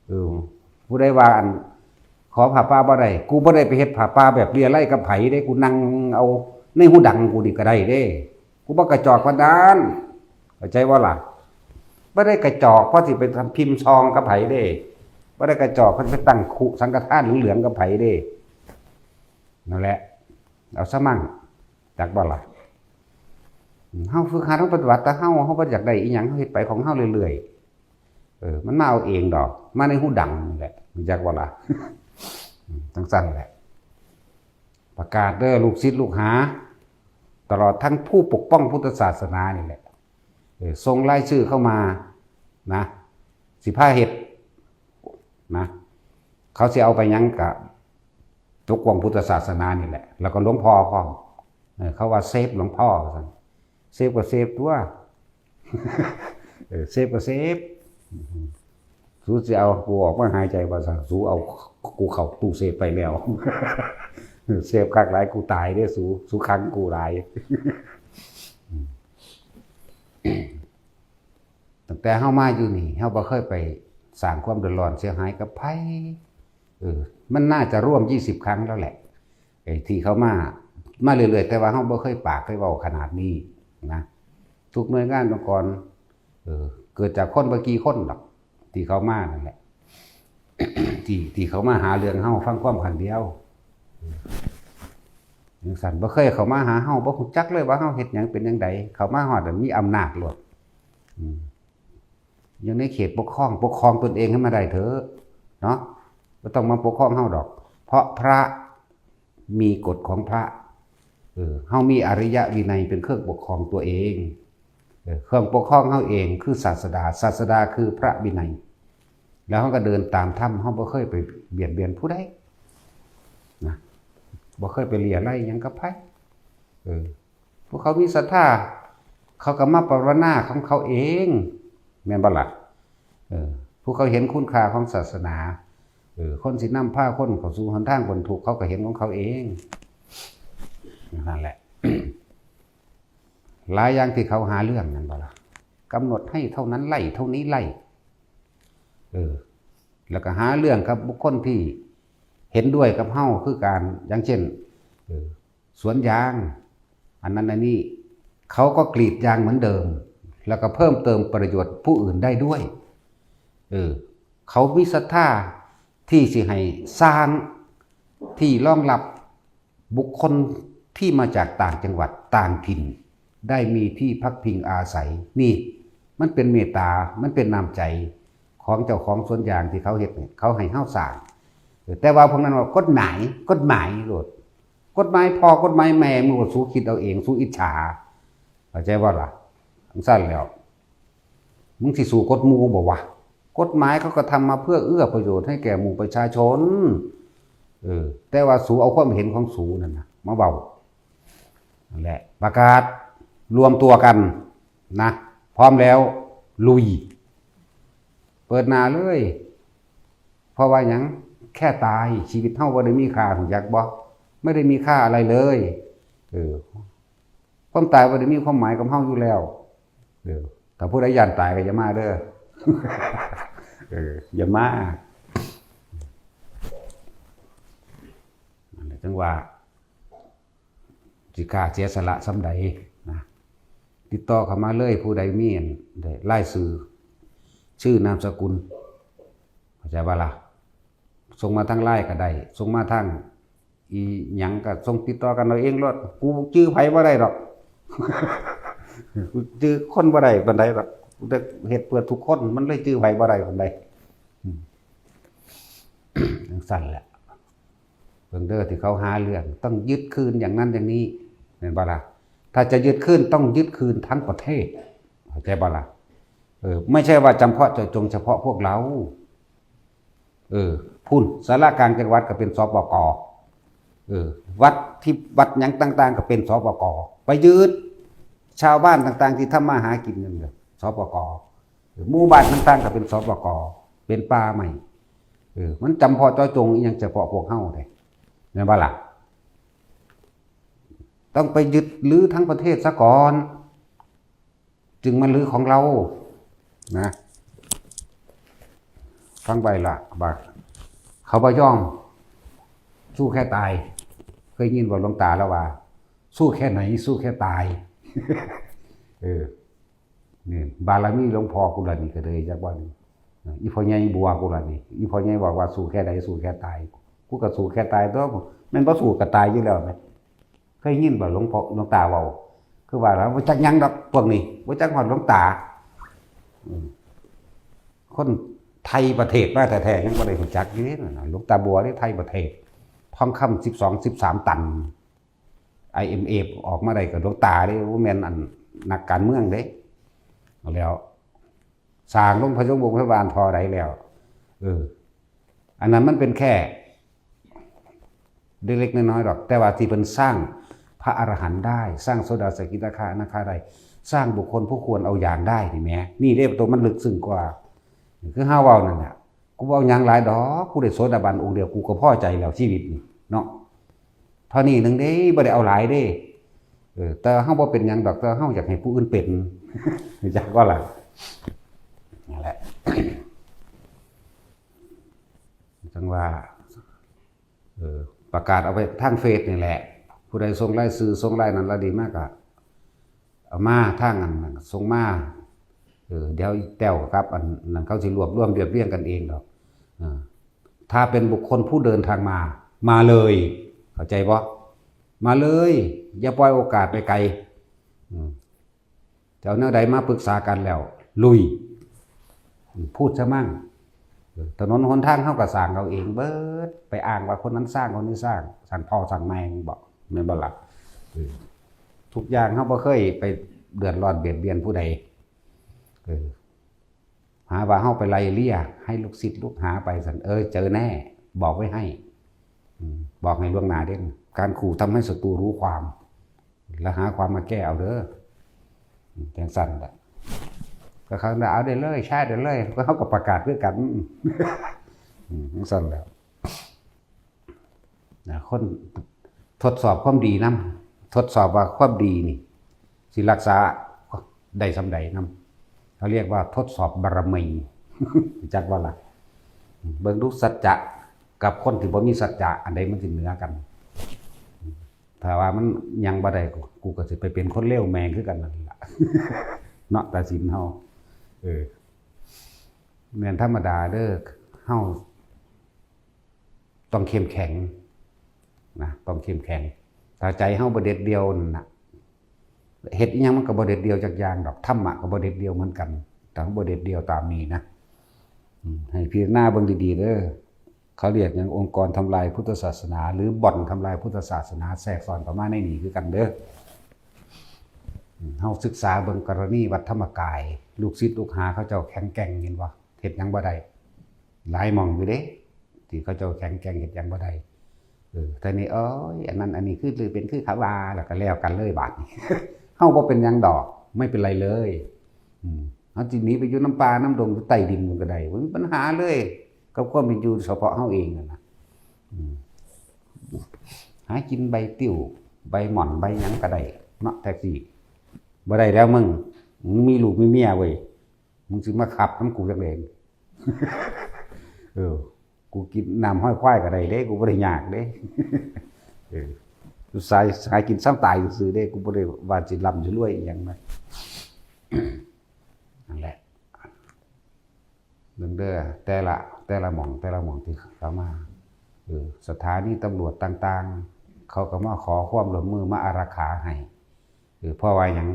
เออ ผู้ใดว่าอัน ขอผ้าป่าบ่ได้ กูบ่ได้ไปเฮ็ดผ้าป่าแบบเรียไล่กับไผเด้ กูนั่งเอาในหูดังกูนี่ก็ได้เด้ กูบ่กระจอกปานนั้น เข้าใจบ่ล่ะ บ่ได้กระจอกเพราะสิไปทำพิมพ์ซองกับไผเด้ บ่ได้กระจอกเพราะไปตั้งคุสังฆทานเหลืองๆกับไผเด้ นั่นแหละ เอาซะมั่ง จักบ่ล่ะ อืม เฮาฝึกหัด เฮาปฏิบัติแต่เฮา เฮาบ่อยากได้อีหยัง เฮาเฮ็ดไปของเฮาเรื่อยๆ เออ มันมาเอาเองดอก มาในหูดังนี่แหละ จักบ่ล่ะ อืม จังซั่นแหละ ประกาศเด้อ ลูกศิษย์ลูกหา ตลอดทั้งผู้ปกป้องพุทธศาสนานี่แหละ เออ ส่งรายชื่อเข้ามานะ สิพาเฮ็ดนะ เขาสิเอาไปหยังกะปกป้องพุทธศาสนานี่แหละ แล้วก็หลวงพ่อพร้อม เออ เขาว่าเซฟหลวงพ่อว่าซั่น เซฟก็เซฟตัว เออ เซฟก็เซฟ สูสิเอากูออกมาหายใจว่าซั่น สูเอากูเข้าตู้เซฟไปแล้ว เซฟคักหลาย กูตายเด้ สู สูขังกูหลาย ตั้งแต่เฮามาอยู่นี่ เฮาบ่เคยไปสร้างความเดือดร้อนเสียหายกับไผ เออ มันน่าจะร่วมยี่สิบครั้งแล้วแหละ ไอ้ที่เขามา มาเรื่อยๆ แต่ว่าเฮาบ่เคยปากเคยเว้าขนาดนี้นะ ทุกหน่วยงานองค์กร เออ เกิดจากคนบ่กี่คนดอก ที่เขามานั่นแหละ ที่ ที่เขามาหาเรื่องเฮาฟังความข้างเดียว จังซั่น บ่เคยเข้ามาหาเฮา บ่ฮู้จักเลยว่าเฮาเฮ็ดหยังเป็นจั่งใด เข้ามาฮอดแล้วมีอำนาจโลด อืม อยู่ในเขตปกครอง ปกครองตนเองให้มาได้เถอะ เนาะ บ่ต้องมาปกครองเฮาดอก เพราะพระมีกฎของพระ เออ เฮามีอริยวินัยเป็นเครื่องปกครองตัวเอง เออ เครื่องปกครองเฮาเองคือศาสดา ศาสดาคือพระวินัย แล้วเฮาก็เดินตามธรรม เฮาบ่เคยไปเบียดเบียนผู้ใดนะ บ่เคยไปเลียไล่หยังกับไผ เออ พวกเขามีศรัทธา เขาก็มาปรารถนาของเขาเอง แม่นบ่ล่ะ เออ พวกเขาเห็นคุณค่าของศาสนา เออ คนสินำพาคนเข้าสู่หนทางพ้นทุกข์ เขาก็เห็นของเขาเอง นั่นแหละ หลายอย่างที่เขาหาเรื่อง แม่นบ่ล่ะ กำหนดให้เท่านั้นไล่ เท่านี้ไล่ เออ แล้วก็หาเรื่องกับบุคคลที่เห็นด้วยกับเฮา คือการ อย่างเช่น เออ สวนยาง อันนั้นอันนี้ เขาก็กรีดยางเหมือนเดิม แล้วก็เพิ่มเติมประโยชน์ผู้อื่นได้ด้วย เออ เขามีศรัทธาที่สิให้สร้างที่รองรับบุคคลที่มาจากต่างจังหวัดต่างถิ่น ได้มีที่พักพิงอาศัย นี่ มันเป็นเมตตา มันเป็นน้ำใจของเจ้าของสวนยางที่เขาเฮ็ดเนี่ย เขาให้เฮาสร้าง เออ แต่ว่าพวกนั้นว่ากฎหมาย กฎหมายโลด กฎหมายพ่อกฎหมายแม่ มึงก็สูคิดเอาเอง สูอิจฉา เข้าใจบ่ล่ะ จังซั่นแล้ว มึงสิสู้กฎหมู่บ่วะ กฎหมายเขาก็ทำมาเพื่อเอื้อประโยชน์ให้แก่หมู่ประชาชน เออ แต่ว่าสูเอาความเห็นของสูนั่นนะมาเว้า นั่นแหละ ประกาศรวมตัวกันนะ พร้อมแล้วลุย เปิดหน้าเลย เพราะว่าหยัง แค่ตาย ชีวิตเฮาบ่ได้มีค่า ฮู้จักบ่ ไม่ได้มีค่าอะไรเลย เออ ความตายบ่ได้มีความหมายกับเฮาอยู่แล้ว เออ ถ้าผู้ใดย้านตายก็อย่ามาเด้อ เออ อย่ามา นั่นแหละจั่งว่า สิกล้าเสียสละส่ำใดนะ ติดต่อเข้ามาเลย ผู้ใดมีอันใดรายชื่อ ชื่อนามสกุล เข้าใจบ่ล่ะ ส่งมาทางไลน์ก็ได้ ส่งมาทางอีหยังก็ส่งติดต่อกันเอาเองโลด กูจื่อไผบ่ได้ดอก กูจื่อคนบ่ได้ปานใดดอก กูแต่เฮ็ดเพื่อทุกคน มันเลยจื่อไผบ่ได้ปานใด อืม จั่งซั่นแหละ เบิ่งเด้อ ที่เขาหาเรื่อง ต้องยึดคืนอย่างนั้นอย่างนี้ แม่นบ่ล่ะ ถ้าจะยึดคืน ต้องยึดคืนทั้งประเทศ เข้าใจบ่ล่ะ เออ ไม่ใช่ว่าจำเพาะเจาะจงเฉพาะพวกเรา เออ พุ้น ศาลากลางจังหวัดก็เป็น สปก. เออ วัดที่ วัดหยังต่างๆ ก็เป็น สปก. ไปยึด ชาวบ้านต่างๆ ที่ทำมาหากินนั่นแหละ สปก. หมู่บ้านต่างๆ ก็เป็น สปก. เป็นป่าใหม่ เออ มันจำเพาะเจาะจงอีหยังเฉพาะพวกเฮาเด้ แม่นบ่ล่ะ ต้องไปยึดรื้อทั้งประเทศซะก่อน จึงมารื้อของเรานะ ฟังไปละบาดเขาบ่ยอม สู้แค่ตาย เคยยินว่าหลวงตาแล้วว่า สู้แค่ไหน สู้แค่ตาย เออ นี่บารมีหลวงพ่อกูละนี่ก็เลยจักว่านี่ อีพ่อใหญ่บัวกูละนี่ อีพ่อใหญ่บอกว่าสู้แค่ไหน สู้แค่ตาย กูก็สู้แค่ตายตัว แม่นบ่สู้ก็ตายอยู่แล้วแม่น เคยยินบ่หลวงพ่อหลวงตาเว้า คือว่าแล้วบ่จักหยังดอกพวกนี้บ่จักฮอดหลวงตา อืม คนไทยประเทศมาแท้ๆ ยังบ่ได้รู้จักอยู่เด้นั่นน่ะ หลวงตาบัวนี่ไทยประเทศ ทองคำสิบสอง สิบสาม ตัน ไอเอ็มเอฟ ออกมาได้ก็หลวงตาเด้ บ่แม่นอันนักการเมืองเด้ เอาแล้ว สร้างโรงพยาบาล โรงพยาบาลเท่าใดแล้ว เออ อันนั้นมันเป็นแค่ เล็กๆ น้อยๆ ดอก แต่ว่าที่เพิ่นสร้างพระอรหันต์ได้ สร้างโสดาสกิทาคานาคาได้ สร้างบุคคลผู้ควรเอาอย่างได้นี่แหม นี่เด้ตัวมันลึกซึ้งกว่า คือเฮาเว้านั่นน่ะ กูบ่เอาหยังหลายดอก กูได้โสดาบันองค์เดียว กูก็พอใจแล้วชีวิตนี่เนาะ เท่านี้หนึ่งเด้ บ่ได้เอาหลายเด้ เออ แต่เฮาบ่เป็นหยังดอก แต่เฮาอยากให้ผู้อื่นเป็น จักว่าล่ะ นั่นแหละ จังว่า เออ ประกาศเอาไปทางเฟซนี่แหละ ผู้ใดส่งรายชื่อ ส่งรายนั้นรายนี้มาก็เอามาทางอันนั้นส่งมา เออ เดี๋ยวอีแต้วครับ อันนั้นเขาสิรวบรวมเรียบเรียงกันเองดอก เออ ถ้าเป็นบุคคลผู้เดินทางมา มาเลย เข้าใจบ่ มาเลย อย่าปล่อยโอกาสไปไกล อืม จะเอาแนวใดมาปรึกษากันแล้ว ลุย พูดซะมั่ง ถนนหนทางเฮาก็สร้างเอาเองเบิด ไปอ้างว่าคนนั้นสร้าง คนนี้สร้าง สร้างพ่อสร้างแม่บ่ แม่นบ่ล่ะ เออ ทุกอย่างเฮาบ่เคยไปเดือดร้อนเบียดเบียนผู้ใด เออ หาว่าเฮาไปไล่เลี่ย ให้ลูกศิษย์ลูกหาไปซั่น เออ เจอแน่ บอกไว้ให้ อืม บอกให้ล่วงหน้าเด้อ การขู่ทำให้ศัตรูรู้ความ แล้วหาความมาแก้เอาเด้อ อืม จังซั่นล่ะ ก็เขาเอาได้เลย ใช้ได้เลย ก็เขาก็ประกาศคือกัน อืม จังซั่นแหละ นะ คนทดสอบความดีนำ ทดสอบว่าความดีนี่ สิรักษาได้ส่ำใดนำ เขาเรียกว่าทดสอบบารมี รู้จักบ่ล่ะ เบิ่งดูสัจจะกับคนที่บ่มีสัจจะ อันใดมันสิเหนือกัน ถ้าว่ามันยังบ่ได้ กู กูก็สิไปเป็นคนเลวแม่งคือกันนั่นล่ะ เนาะ ตัดสินเฮา เออ แม่นธรรมดาเด้อ เฮาต้องเข้มแข็งนะ ต้องเข้มแข็ง ถ้าใจเฮาบ่เด็ดเดี่ยวนั่นน่ะ เฮ็ดอิหยังมันก็บ่เด็ดเดี่ยวจักอย่างดอก ธรรมะก็บ่เด็ดเดี่ยวเหมือนกัน ถ้าเฮาบ่เด็ดเดี่ยวตามนี้นะ อืม ให้พิจารณาเบิ่งดีๆเด้อ เขาเรียกหยัง องค์กรทำลายพุทธศาสนา หรือบ่อนทำลายพุทธศาสนา แทรกซ้อนเข้ามาในนี้คือกันเด้อ อืม เฮาศึกษาเบิ่งกรณีวัดธรรมกาย ลูกศิษย์ลูกหาเขาเจ้าแข็งแกร่ง เห็นบ่ เฮ็ดหยังบ่ได้ หลายหม่องอยู่เด้ ที่เขาเจ้าแข็งแกร่ง เฮ็ดหยังบ่ได้ เออ แต่นี่ เอ้ย อันนั้นอันนี้คือ หรือเป็นคือเขาว่า แล้วก็แล้วกันเลยบาดนี้ เฮาบ่เป็นหยังดอก ไม่เป็นไรเลย อืม เฮาสิหนีไปอยู่นำป่านำดง อยู่ใต้ดินมันก็ได้ บ่มีปัญหาเลย กับความเป็นอยู่เฉพาะเฮาเองนั่นน่ะ อืม หากินใบติ้ว ใบหม่อน ใบหยังก็ได้เนาะ แท็กซี่ บ่ได้แล้วมึง มึงมีลูกมีเมียเว้ย มึงสิมาขับนำกูจักแลง เออ กูกินน้ำห้อยควายก็ได้เด้ กูบ่ได้ยากเด้ เออ สาย สายกินซ้ำตายซื่อๆเด้ กูบ่ได้ว่าสิร่ำสิรวยอีหยังนะ นั่นแหละ เบิ่งเด้อ แต่ละ แต่ละหม่อง แต่ละหม่องที่เขามา เออ สถานีตำรวจต่างๆ เขาก็มาขอความร่วมมือ มาอารักขาให้ เออ เพราะว่าหยัง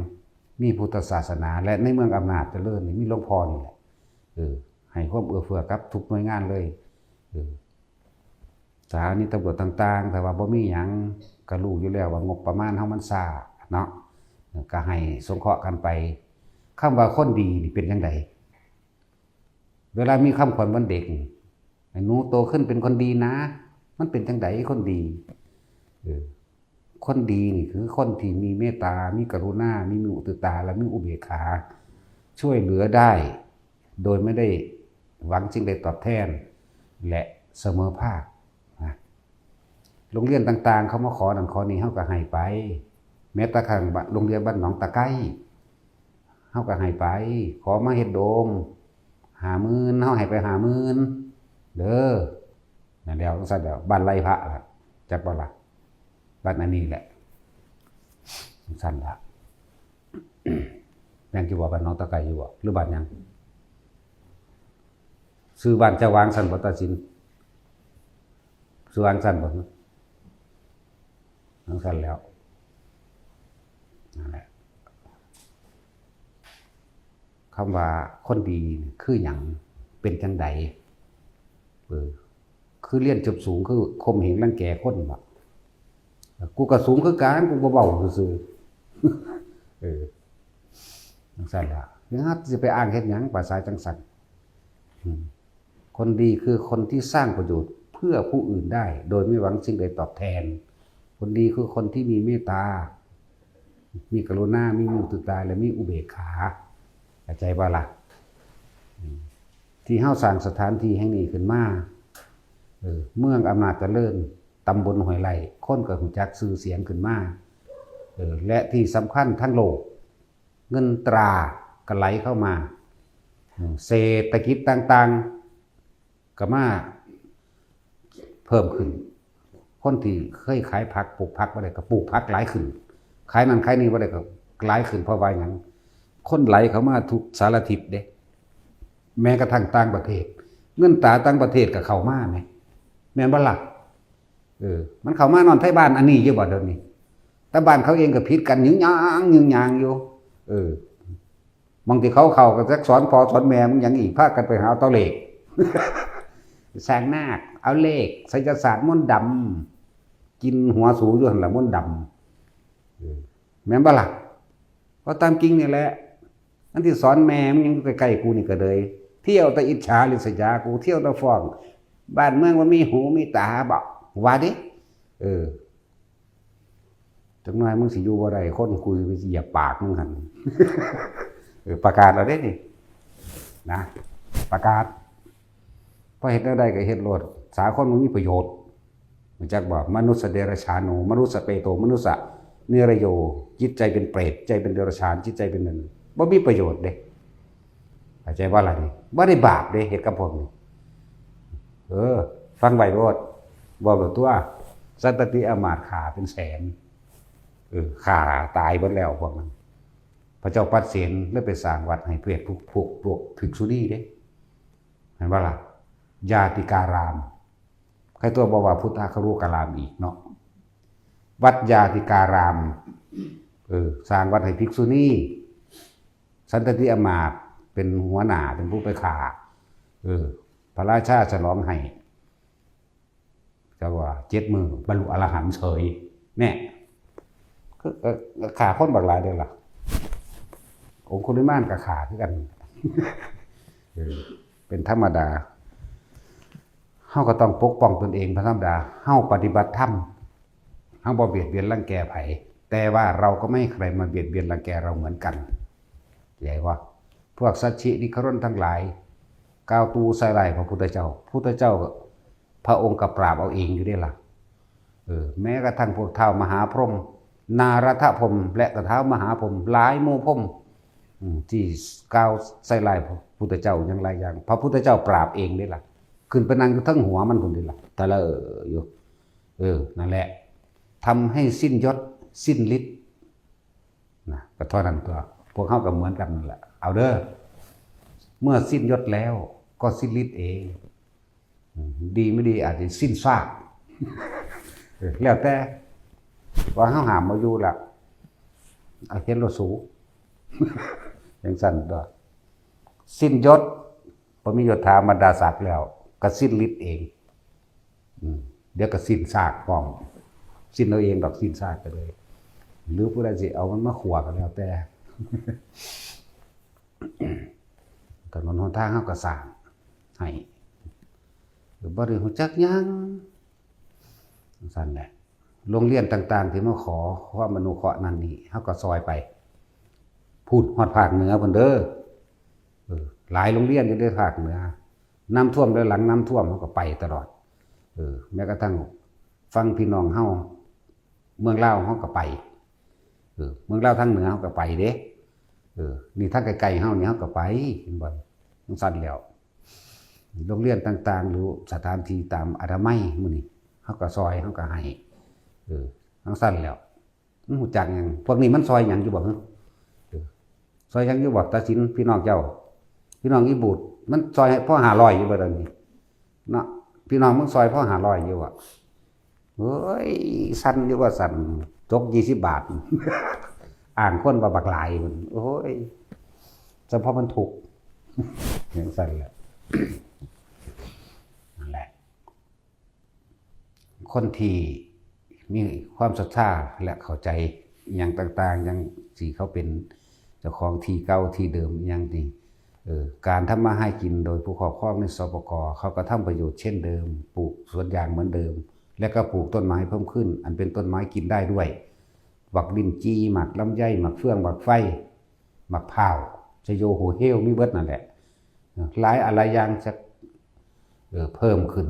มีพุทธศาสนา และในเมืองอำนาจเจริญนี่มีหลวงพ่อนี่แหละ เออ ให้ความเอื้อเฟื้อกับทุกหน่วยงานเลย เออ สถานีตำรวจต่างๆ ถ้าว่าบ่มีหยัง ก็รู้อยู่แล้วว่างบประมาณเฮามันช้าเนาะ เออ ก็ให้สงเคราะห์กันไป คำว่าคนดีนี่เป็นจั่งใด เวลามีคำขวัญวันเด็กนี่ ให้หนูโตขึ้นเป็นคนดีนะ มันเป็นจั่งใดคนดี เออ คนดีนี่คือคนที่มีเมตตา มีกรุณา มีมุทิตา และมีอุเบกขา ช่วยเหลือได้ โดยไม่ได้หวังสิ่งใดตอบแทน และเสมอภาคนะ โรงเรียนต่างๆ เขามาขอนั่นขอนี่ เฮาก็ให้ไป แม้แต่กระทั่งโรงเรียนบ้านหนองตะไคร้ ฮาก็ให้ไป ขอมาเฮ็ดโดมห้าหมื่น เฮาให้ไปห้าหมื่น เด้อ นั่นแหล้ว จั่งซั้นแหล้ว บ้านไร่พระล่ะ จักบ่ล่ะ บ้านอันนี้แหละ จั่งซั้นล่ะ แม่นอยู่บ่ บ้านหนองตะไคร้อยู่บ่ หรือบ้านหยัง ชื่อบ้านเจ้าวางซั่นบ่ ตาสิน ชื่อวางซั่นบ่ จั่งซั้นแหล้ว นั่นแหละ คำว่าคนดีคือหยัง เป็นจั่งใด เออ คือเรียนจบสูง คือข่มเหงรังแกคนบ่ กูก็สูงคือกัน กูบ่เว้าซื่อๆ เออ จั่งซั้นล่ะ เฮาสิไปอ้างเฮ็ดหยัง ภาษาจั่งซั้น อืม คนดีคือคนที่สร้างประโยชน์เพื่อผู้อื่นได้ โดยไม่หวังสิ่งใดตอบแทน คนดีคือคนที่มีเมตตา มีกรุณา มีมุทิตา และมีอุเบกขา เข้าใจบ่ล่ะ อืม ที่เฮาสร้างสถานที่แห่งนี้ขึ้นมา เออ เมืองอำนาจเจริญ ตำบลห้วยไร่ คนก็รู้จักชื่อเสียงขึ้นมา เออ และที่สำคัญทั้งโลก เงินตราก็ไหลเข้ามา อืม เศรษฐกิจต่างๆ ก็มาเพิ่มขึ้น คนที่เคยขายผัก ปลูกผักบ่ได้ก็ปลูกผักหลายขึ้น ขายนั่นขายนี่บ่ได้ก็หลายขึ้น เพราะว่าหยัง คนไหลเข้ามาทุกสารทิศเด้ แม้กระทั่งต่างประเทศ เงินตราต่างประเทศก็เข้ามาแหม แม่นบ่ล่ะ เออ มันเข้ามาฮอดไทบ้านอันนี้อยู่บ่เดี๋ยวนี้ แต่บ้านเขาเองก็ผิดกันยึงยางยึงยางอยู่ เออ บางทีเขาเข้าก็จักสอนพ่อสอนแม่มึงหยังอีก พากันไปหาเอาตัวเลข สร้างนาค เอาเลข ไสยศาสตร์มนต์ดำ กินหัวสูอยู่หั่นล่ะมนต์ดำ เออ แม่นบ่ล่ะ เพราะตามจริงนี่แหละ อันที่สอนแม่มึงยังอยู่ใกล้ๆกูนี่ก็เลย เที่ยวแต่อิจฉาริษยากู เที่ยวแต่ฟ้อง บ้านเมืองมันมีหูมีตาบ่ ว่าดิ เออ จักหน่อยมึงสิอยู่บ่ได้ คนกูสิไปเหยียบปากมึงหั่น เออ ประกาศเอาเด้นี่ นะ ประกาศ พอเฮ็ดแนวใดก็เฮ็ดโลด สาคนบ่มีประโยชน์ รู้จักบ่ มนุษย์เดรัจฉาโน มนุษย์เปโต มนุษย์นิรโย จิตใจเป็นเปรต ใจเป็นเดรัจฉาน จิตใจเป็นนั่น บ่มีประโยชน์เด้ เข้าใจบ่ล่ะนี่ บ่ได้บาปเด้ เฮ็ดกับพวกนี้ เออ ฟังไว้โลด บอกโลดตัว สันตติอำมาตย์ฆ่าเป็นแสน เออ ฆ่าตายเบิดแล้วพวกนั้น พระเจ้าปัดเสนเลยไปสร้างวัดให้พวก พวก พวกภิกษุณีเด้ เห็นบ่ล่ะ ญาติการาม ใครตัวบอกว่าพุทธครุการามอีกเนาะ วัดญาติการาม เออ สร้างวัดให้ภิกษุณี สันตติอำมาตย์เป็นหัวหน้า เป็นผู้ไปฆ่า เออ พระราชาฉลองให้ เจ้าว่าเจ็ดมื้อบรรลุอรหันต์เฉย แน่ ก็ ก็ ก็ฆ่าคนบักหลายเด้อล่ะ องคุลิมานก็ฆ่าคือกัน เออ เป็นธรรมดา เฮาก็ต้องปกป้องตนเองเป็นธรรมดา เฮาปฏิบัติธรรม เฮาบ่เบียดเบียนรังแกไผ แต่ว่าเราก็ไม่ให้ใครมาเบียดเบียนรังแกเราเหมือนกัน เข้าใจบ่ พวกสัชชินิครนทั้งหลาย กล่าวตู่ใส่ร้ายพระพุทธเจ้า พุทธเจ้า พระองค์ก็ปราบเอาเองอยู่เด้ล่ะ เออ แม้กระทั่งพวกท้าวมหาพรหม นารถพรหม และก็ท้าวมหาพรหม หลายหมู่พรหม อืม ที่กล่าวใส่ร้ายพระพุทธเจ้าอย่างหลายอย่าง พระพุทธเจ้าปราบเองเด้ล่ะ ขึ้นไปนั่งอยู่เทิงหัวมันพุ้นเด้ล่ะ ตะเลออยู่ เออ นั่นแหละ ทำให้สิ้นยศ สิ้นฤทธิ์ นะ ก็เท่านั้นตัว พวกเฮาก็เหมือนกันนั่นแหละ เอาเด้อ เมื่อสิ้นยศแล้วก็สิ้นฤทธิ์เอง อืม ดีไม่ดีอาจจะสิ้นซาก เออ แล้วแต่ ว่าเฮาห้ามบ่อยู่ละ เอาเฮ็ดโลดสู จั่งซั้นตัว สิ้นยศ บ่มียศถาบรรดาศักดิ์แล้ว ก็สิ้นฤทธิ์เอง อืม เดี๋ยวก็สิ้นซากพร้อม สิ้นเอาเองดอก สิ้นซากก็เลย หรือผู้ใดสิเอามันมาขั่วก็แล้วแต่ ถนนหนทางเฮาก็สร้างให้ บ่ได้รู้จักหยัง จั่งซั้นแหละ โรงเรียนต่างๆ ที่มาขอความอนุเคราะห์นั่นนี่ เฮาก็ซอยไป พู้นฮอดภาคเหนือพุ้นเด้อ เออ หลายโรงเรียนอยู่ในภาคเหนือ น้ำท่วมแล้ว หลังน้ำท่วมเฮาก็ไปตลอด เออ แม้กระทั่งฟังพี่น้องเฮา เมืองลาวเฮาก็ไป เออ เมืองลาวทางเหนือเฮาก็ไปเด้ เออ นี่ทางไกลๆเฮานี่เฮาก็ไป เห็นบ่ จั่งซั้นแล้ว โรงเรียนต่างๆ หรือสถานที่ตามอนามัยหมู่นี้ เฮาก็ซ่อย เฮาก็ให้ เออ จั่งซั้นแล้ว มันฮู้จักหยัง พวกนี้มันซ่อยหยังอยู่บ่ เออ ซ่อยหยังอยู่บ่ ตาสิน พี่น้องเจ้า พี่น้องอีบูด มันซ่อยให้พอห้าร้อยอยู่บ่ เดี๋ยวนี้ เนาะ พี่น้องมึงซ่อยพอห้าร้อยอยู่บ่ เฮ้ย สั่นอยู่ว่าสั่น ตกยี่สิบบาท อ้างคนว่าบักหลายมัน โอ้ย เฉพาะมันถูก จั่งซั้นแหละ นั่นแหละ คนที่มีความศรัทธาและเข้าใจอหย่างต่างๆ อย่างที่เขาเป็นเจ้าของที่เก่าที่เดิมอหย่างนี้ เออ การทำมาหากินโดยผู้ครอบครองใน สปก. เขาก็ทำประโยชน์เช่นเดิม ปลูกสวนยางเหมือนเดิม และก็ปลูกต้นไม้เพิ่มขึ้น อันเป็นต้นไม้กินได้ด้วย หมากลิ้นจี่ หมากลำไย หมากเฟื่อง หมากไฟ หมากพร้าว ชะโย โฮเฮล มีเบิดนั่นแหละ หลายอะไรอย่างจะ เอ่อ เพิ่มขึ้น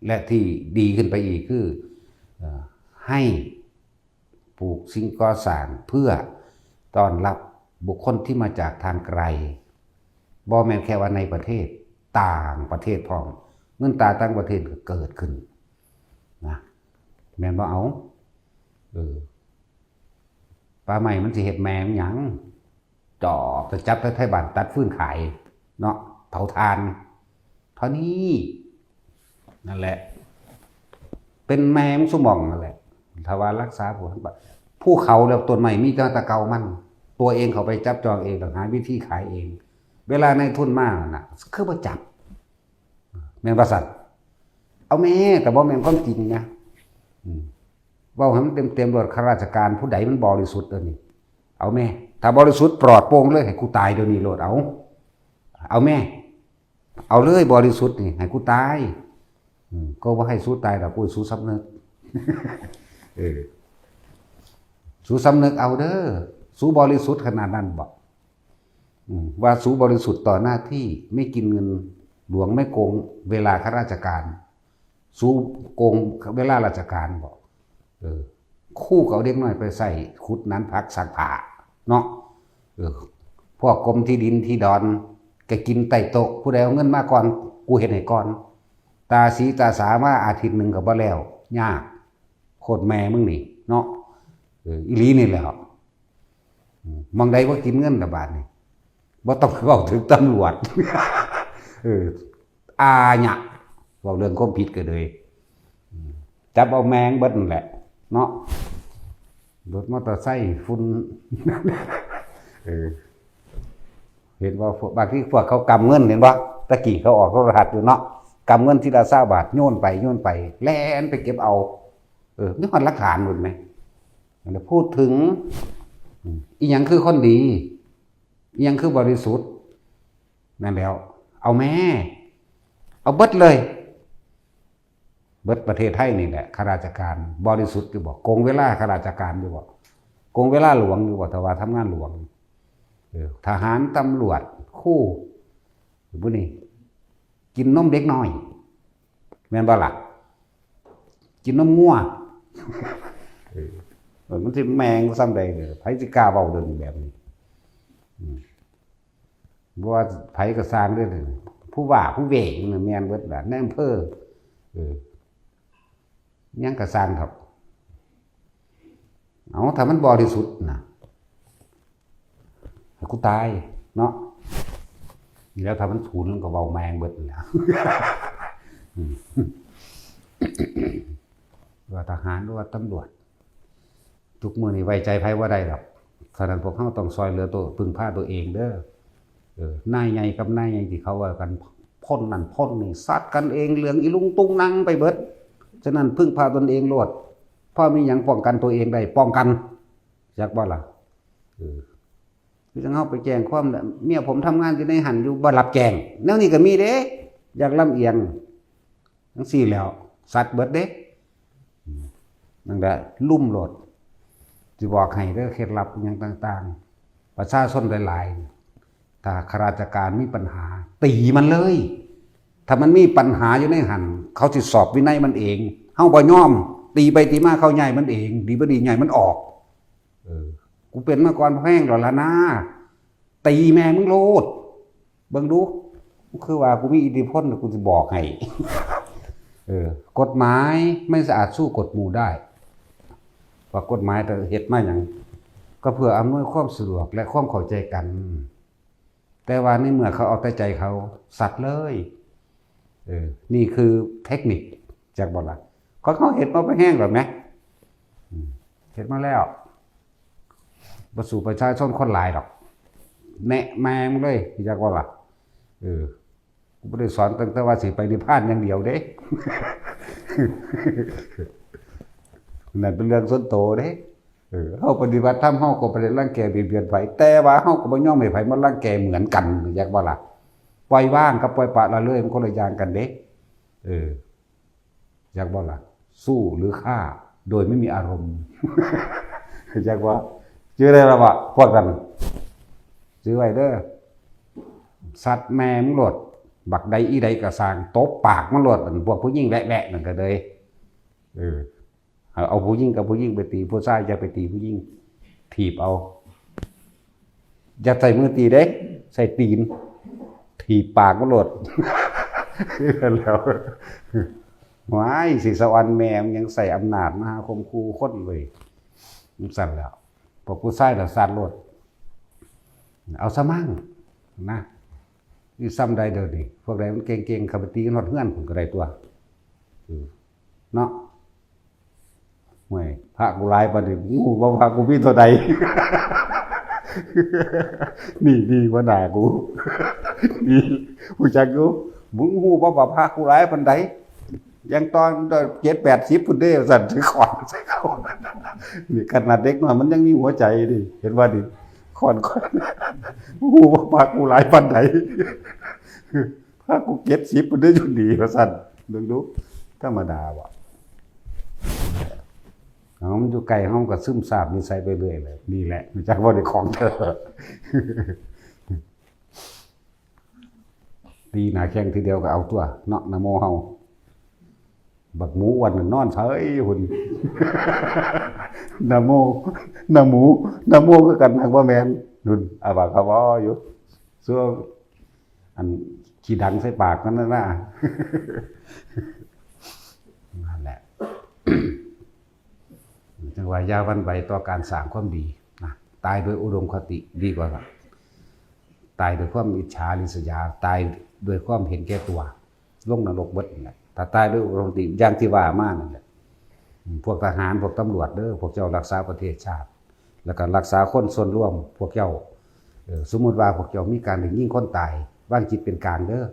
และที่ดีขึ้นไปอีกคือ เอ่อ ให้ปลูกสิ่งก่อสร้างเพื่อต้อนรับบุคคลที่มาจากทางไกล บ่แม่นแค่ว่าในประเทศ ต่างประเทศพร้อม เงินตราต่างประเทศก็เกิดขึ้นนะ แม่นบ่ เอา เออ ป่าไม้มันสิเฮ็ดแม่มันหยัง จอบไปจับไทบ้านตัดฟืนขาย เนาะ เผาถ่าน เท่านี้ นั่นแหละ เป็นแม่มันซุหม่องนั่นแหละ ถ้าว่ารักษาผู้ ภูเขาแล้วต้นไม้มีตั้งแต่เก่ามัน ตัวเองเข้าไปจับจองเอง ต่างหาวิธีขายเอง เวลาในทุนมาน่ะ คือบ่จับ แม่นบ่ซั่น เอาแม่ แต่บ่แม่นความจริงนะ อืม เว้าให้มันเต็มๆ โลด ข้าราชการผู้ใดมันบริสุทธิ์เด้อนี่ เอาแม่ ถ้าบริสุทธิ์ปลอดโปร่งเลย ให้กูตายเดี๋ยวนี้โลด เอา เอาแม่ เอาเลย บริสุทธิ์นี่ ให้กูตาย อืม ก็บ่ให้สูตายดอก กูสูสำนึก เออ สูสำนึกเอาเด้อ สูบริสุทธิ์ขนาดนั้นบ่ อืม ว่าสูบริสุทธิ์ต่อหน้าที่ ไม่กินเงินหลวง ไม่โกงเวลาข้าราชการ สูโกงเวลาราชการบ่ เออ ครูก็เอาเด็กน้อยไปใส่ขุดหนานผักซักผ้าเนาะ เออ พวกกรมที่ดินที่ดอนก็กินใต้โต๊ะ ผู้ใดเอาเงินมาก่อน กูเฮ็ดให้ก่อน ตาสีตาสามาอาทิตย์หนึ่งก็บ่แล้ว ยาก โคตรแม่มึงนี่เนาะ เออ อีหลีนี่แหละ อืม หม่องใดบ่กินเงินละบาดนี่ บ่ต้องเว้าถึงตำรวจ เออ อาญะ เว้าเรื่องความผิดก็เลย อืม จับเอาแม่งเบิดนั่นแหละ เนาะ รถมอเตอร์ไซค์ฝุ่น เออ เห็นบ่ พวก บางทีพวกเขากำเงิน เห็นบ่ ตะกี้เขาออกโทรทัศน์อยู่เนาะ กำเงินทีละซาวบาท โยนไป โยนไป แล่นไปเก็บเอา เออ มีฮอดหลักฐานพู้นแหม แล้วพูดถึง อืม อีหยังคือคนดี อีหยังคือบริสุทธิ์ นั่นแหล้ว เอาแม่ เอาเบิดเลย เบิดประเทศไทยนี่แหละ ข้าราชการบริสุทธิ์อยู่บ่ โกงเวลาข้าราชการอยู่บ่ โกงเวลาหลวงอยู่บ่ ถ้าว่าทำงานหลวง เออ ทหาร ตำรวจ ครู ผู้นี้ กินนมเด็กน้อย แม่นบ่ล่ะ กินนมงัว เออ มันสิแม่งส่ำใดเด้อ ไผสิกล้าเว้าเรื่องแบบนี้ อืม บ่ว่าไผก็ซ่างเด้อ ผู้ว่าผู้เวงน่ะแม่นเบิดล่ะ นายอำเภอ เออ หยังก็ซ่างครับ เอา ถ้ามันบริสุทธิ์น่ะ ให้กูตายเนาะ แล้วถ้ามันศูนย์มันก็เว้าแม่งเบิดนั่นแหละ อืม ว่าทหาร หรือว่าตำรวจ ทุกมื้อนี้ไว้ใจไผบ่ได้ดอก ฉะนั้นพวกเราต้องซ่อยเหลือตัว พึ่งพาตัวเองเด้อ เออ นายใหญ่กับนายใหญ่ที่เขาว่ากัน พ่นนั่นพ่นนี่ ซัดกันเอง เรื่องอีลุงตุงนังไปเบิด ฉะนั้นพึ่งพาตนเองโลด พอมีหยังป้องกันตัวเองได้ ป้องกัน จักบ่ล่ะ เออ คือจั่งเฮาไปแจ้งความ เมียผมทำงานอยู่ในหั่นอยู่ บ่รับแจ้ง แนวนี้ก็มีเด้ อยากลำเอียง จั่งซี้แหล้ว ซัดเบิดเด้ อืม นั่นแหละ ลุ่มโลด สิบอกให้เด้อ เคล็ดลับอิหยังต่างๆ ประชาชนหลายๆ ถ้าข้าราชการมีปัญหา ตีมันเลย ถ้ามันมีปัญหาอยู่ในหั่น เขาสิสอบวินัยมันเอง เฮาบ่ยอม ตีไปตีมาเขาย้ายมันเอง ดีบ่ดีย้ายมันออก เออ กูเป็นมาก่อนพอแห้งแล้วล่ะนะ ตีแม่มึงโลด เบิ่งดู คือว่ากูมีอิทธิพล กูสิบอกให้ เออ กฎหมายไม่สะอาดสู้กฎหมู่ได้ ว่ากฎหมายแต่เฮ็ดมาหยัง ก็เพื่ออำนวยความสะดวกและความเข้าใจกัน แต่ว่าในเมื่อเขาเอาแต่ใจเขา สัตว์เลย เออ นี่คือเทคนิค จักบ่ล่ะ เขา เขาเฮ็ดมาไปแห้งแล้วแหม อืม เฮ็ดมาแล้ว บ่สู้ประชาชนคนหลายดอก แนะแม่มึงเลย จักบ่ล่ะ เออ กูบ่ได้สอนตั้งแต่ว่าสิไปนิพพานอย่างเดียวเด้ นั่นเป็นเรื่องส่วนตัวเด้ เออ เฮาปฏิบัติธรรม เฮาก็บ่ได้รังแกเบียดเบียนไผ แต่ว่าเฮาก็บ่ยอมให้ไผมารังแกเหมือนกัน จักบ่ล่ะ ปล่อยวางกับปล่อยปละละเลย มันคนละอย่างกันเด้ เออ จักบ่ล่ะ สู้หรือฆ่า โดยไม่มีอารมณ์ จักบ่ จื่อได้ละบ่ พวกนั้น จื่อไว้เด้อ สัตว์แม่มึงโลด บักใดอีใดก็ซ่าง ตบปากมันโลด อันพวกผู้หญิงแวะๆนั่นก็เลย เออ เอา เอาผู้หญิงกับผู้หญิงไปตี ผู้ชายอย่าไปตีผู้หญิง ถีบเอา อย่าใส่มือตีเด้ ใส่ตีน ถีบปากมันโลด แล้ว ว้าย สิสะออนแม่ มันยังใส่อำนาจมาหาข่มขู่คนเว้ย มันสั่นแล้ว พวกผู้ชายน่ะสั่นโลด เอาซะมั่งนะ นี่ซ้ำใดเดี๋ยวนี้ พวกใดมันเก่งๆ เข้าไปตีกันฮอดเฮือนผมก็ได้ตัว เออ เนาะ ห่วย พระกูหลายปานนี้ มึงฮู้บ่พระกูมีเท่าใด นี่ นี่หัวหน้ากู นี่ ฮู้จักอยู่ มึงฮู้บ่ว่าพระกูหลายปานใด ยังตอนเจ็ดแปดสิบพุ้นเด้ ว่าซั่น ถือขวานใส่เขา นี่ขนาดเด็กน้อยมันยังมีหัวใจดิ เห็นบ่นี่ ขวาน ขวาน มึงฮู้บ่พระกูหลายปานใด พระกูเจ็ดสิบพุ้นเด้ อยู่ดี ว่าซั่น เบิ่งดู ธรรมดาบ่ เอา มันอยู่ใกล้เฮาก็ซึมซาบนิสัยไปเรื่อยเลย นี่แหละ รู้จักบ่ได้ของแท้ ตีหน้าแข้งทีเดียวก็เอาตัวเนาะ นะโมเฮา บักหมูอ้วนน่ะนอนเฉยพุ้น นะโม นะหมู นะโมคือกัน หากบ่แม่น พุ้น อาบาดคาบออยู่ ซั่ว อันขี้ดังใส่ปากมันนั่นนะ นั่นแหละ จั่งว่าอย่าหวั่นไหวต่อการสร้างความดีนะ ตายโดยอุดมคติดีกว่า ตายด้วยความอิจฉาริษยา ตายด้วยความเห็นแก่ตัว ลงนรกเบิดนั่นแหละ ถ้าตายด้วยอุดมคติอย่างที่ว่ามานั่นแหละ อืม พวกทหาร พวกตำรวจเด้อ พวกเจ้ารักษาประเทศชาติ แล้วก็รักษาคนส่วนรวม พวกเจ้า เออ สมมุติว่าพวกเจ้ามีการได้ยิงคนตาย วางจิตเป็นกลางเด้อ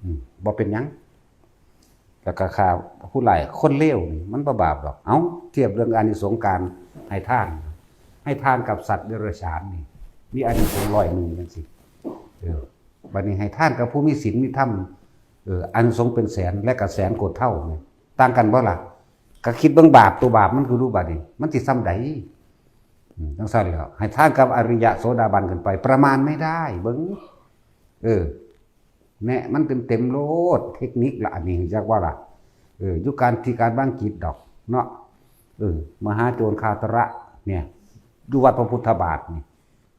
อืม บ่เป็นหยัง แล้วก็ฆ่าผู้ร้าย คนเลวนี่มันบ่บาปดอก เอ้า เทียบเรื่องอานิสงส์การให้ทาน ให้ทานกับสัตว์เดรัจฉานนี่ มีอานิสงส์ร้อยหนึ่งจังซี่ เออ บัดนี้ให้ทานกับผู้มีศีลมีธรรม เออ อานิสงส์เป็นแสน และก็แสนโกดเท่านี่ ต่างกันบ่ล่ะ ก็คิดเบิ่งบาป ตัวบาปมันคือรูปบาปนี่ มันสิส่ำใด อืม จังซั่นแหล้ว ให้ทานกับอริยะโสดาบันขึ้นไป ประมาณไม่ได้ เบิ่ง เออ แนะมันเต็มๆโลด เทคนิคละอันนี้ จักว่าล่ะ เออ อยู่การที่การวางจิตดอก เนาะ เออ มหาโจรคาตระ เนี่ย อยู่วัดพระพุทธบาทนี่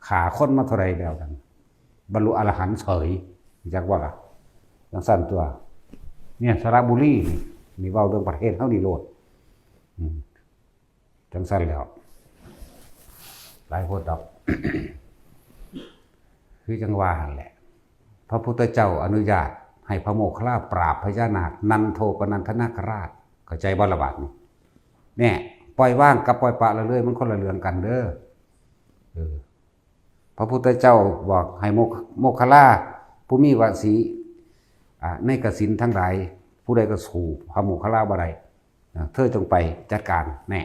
ฆ่าคนมาเท่าใดแล้วนั่น บรรลุอรหันต์เฉย จักว่าล่ะ จังซั่นตัว เนี่ย สระบุรีนี่ นี่เว้าเรื่องประเทศเฮานี่โลด อืม จังซั่นแหล้ว หลายโพดดอก คือจังว่าหั่นแหละ พระพุทธเจ้าอนุญาตให้พระโมคคัลลาปราบพญานาค นันโทปนันทนาคราช เข้าใจบ่ละบาดนี้ เนี่ย ปล่อยวางกับปล่อยปละละเลย มันคนละเรื่องกันเด้อ เออ พระพุทธเจ้าบอกให้โมค- โมคคัลลา ผู้มีวสี อ่า ในกสิณทั้งหลาย ผู้ใดก็สู้พระโมคคัลลาบ่ได้ นะ เธอจงไปจัดการแน่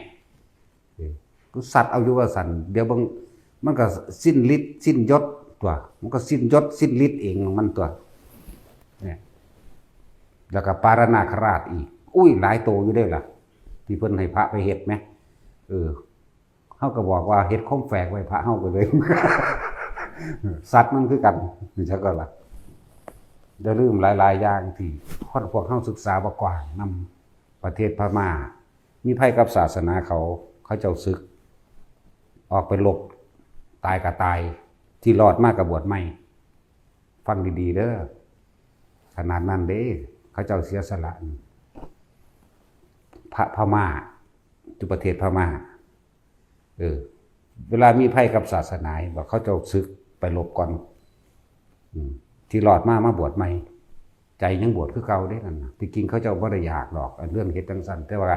เออ กูสัตว์เอาอยู่ว่าซั่น เดี๋ยวเบิ่ง มันก็สิ้นฤทธิ์สิ้นยศตัว มันก็สิ้นยศสิ้นฤทธิ์เองของมันตัว เนี่ย แล้วก็ปารานาคราชอีก อุ้ย หลายโตอยู่เด้ล่ะ ที่เพิ่นให้พระไปเฮ็ดแหม เออ เฮาก็บอกว่าเฮ็ดโคมแฝกไว้ พระเฮาก็เลย สัตว์มันคือกัน จั่งซั่นล่ะ อย่าลืมหลายๆอย่างที่คนพวกเฮาศึกษาบ่กว้างนำ ประเทศพม่า มีภัยกับศาสนาเขา เขาเจ้าศึก ออกไปรบ ตายก็ตาย ที่รอดมาก็บวชใหม่ ฟังดีๆเด้อ ขนาดนั้นเด้ เขาเจ้าเสียสละ พระพม่า อยู่ประเทศพม่า เออ เวลามีภัยกับศาสนา บอกเขาเจ้าสึกไปรบก่อน อืม ที่รอดมามาบวชใหม่ ใจยังบวชคือเก่าเด้นั่นน่ะ ที่จริงเขาเจ้าบ่ได้อยากดอก อันเรื่องเฮ็ดจังซั่น แต่ว่า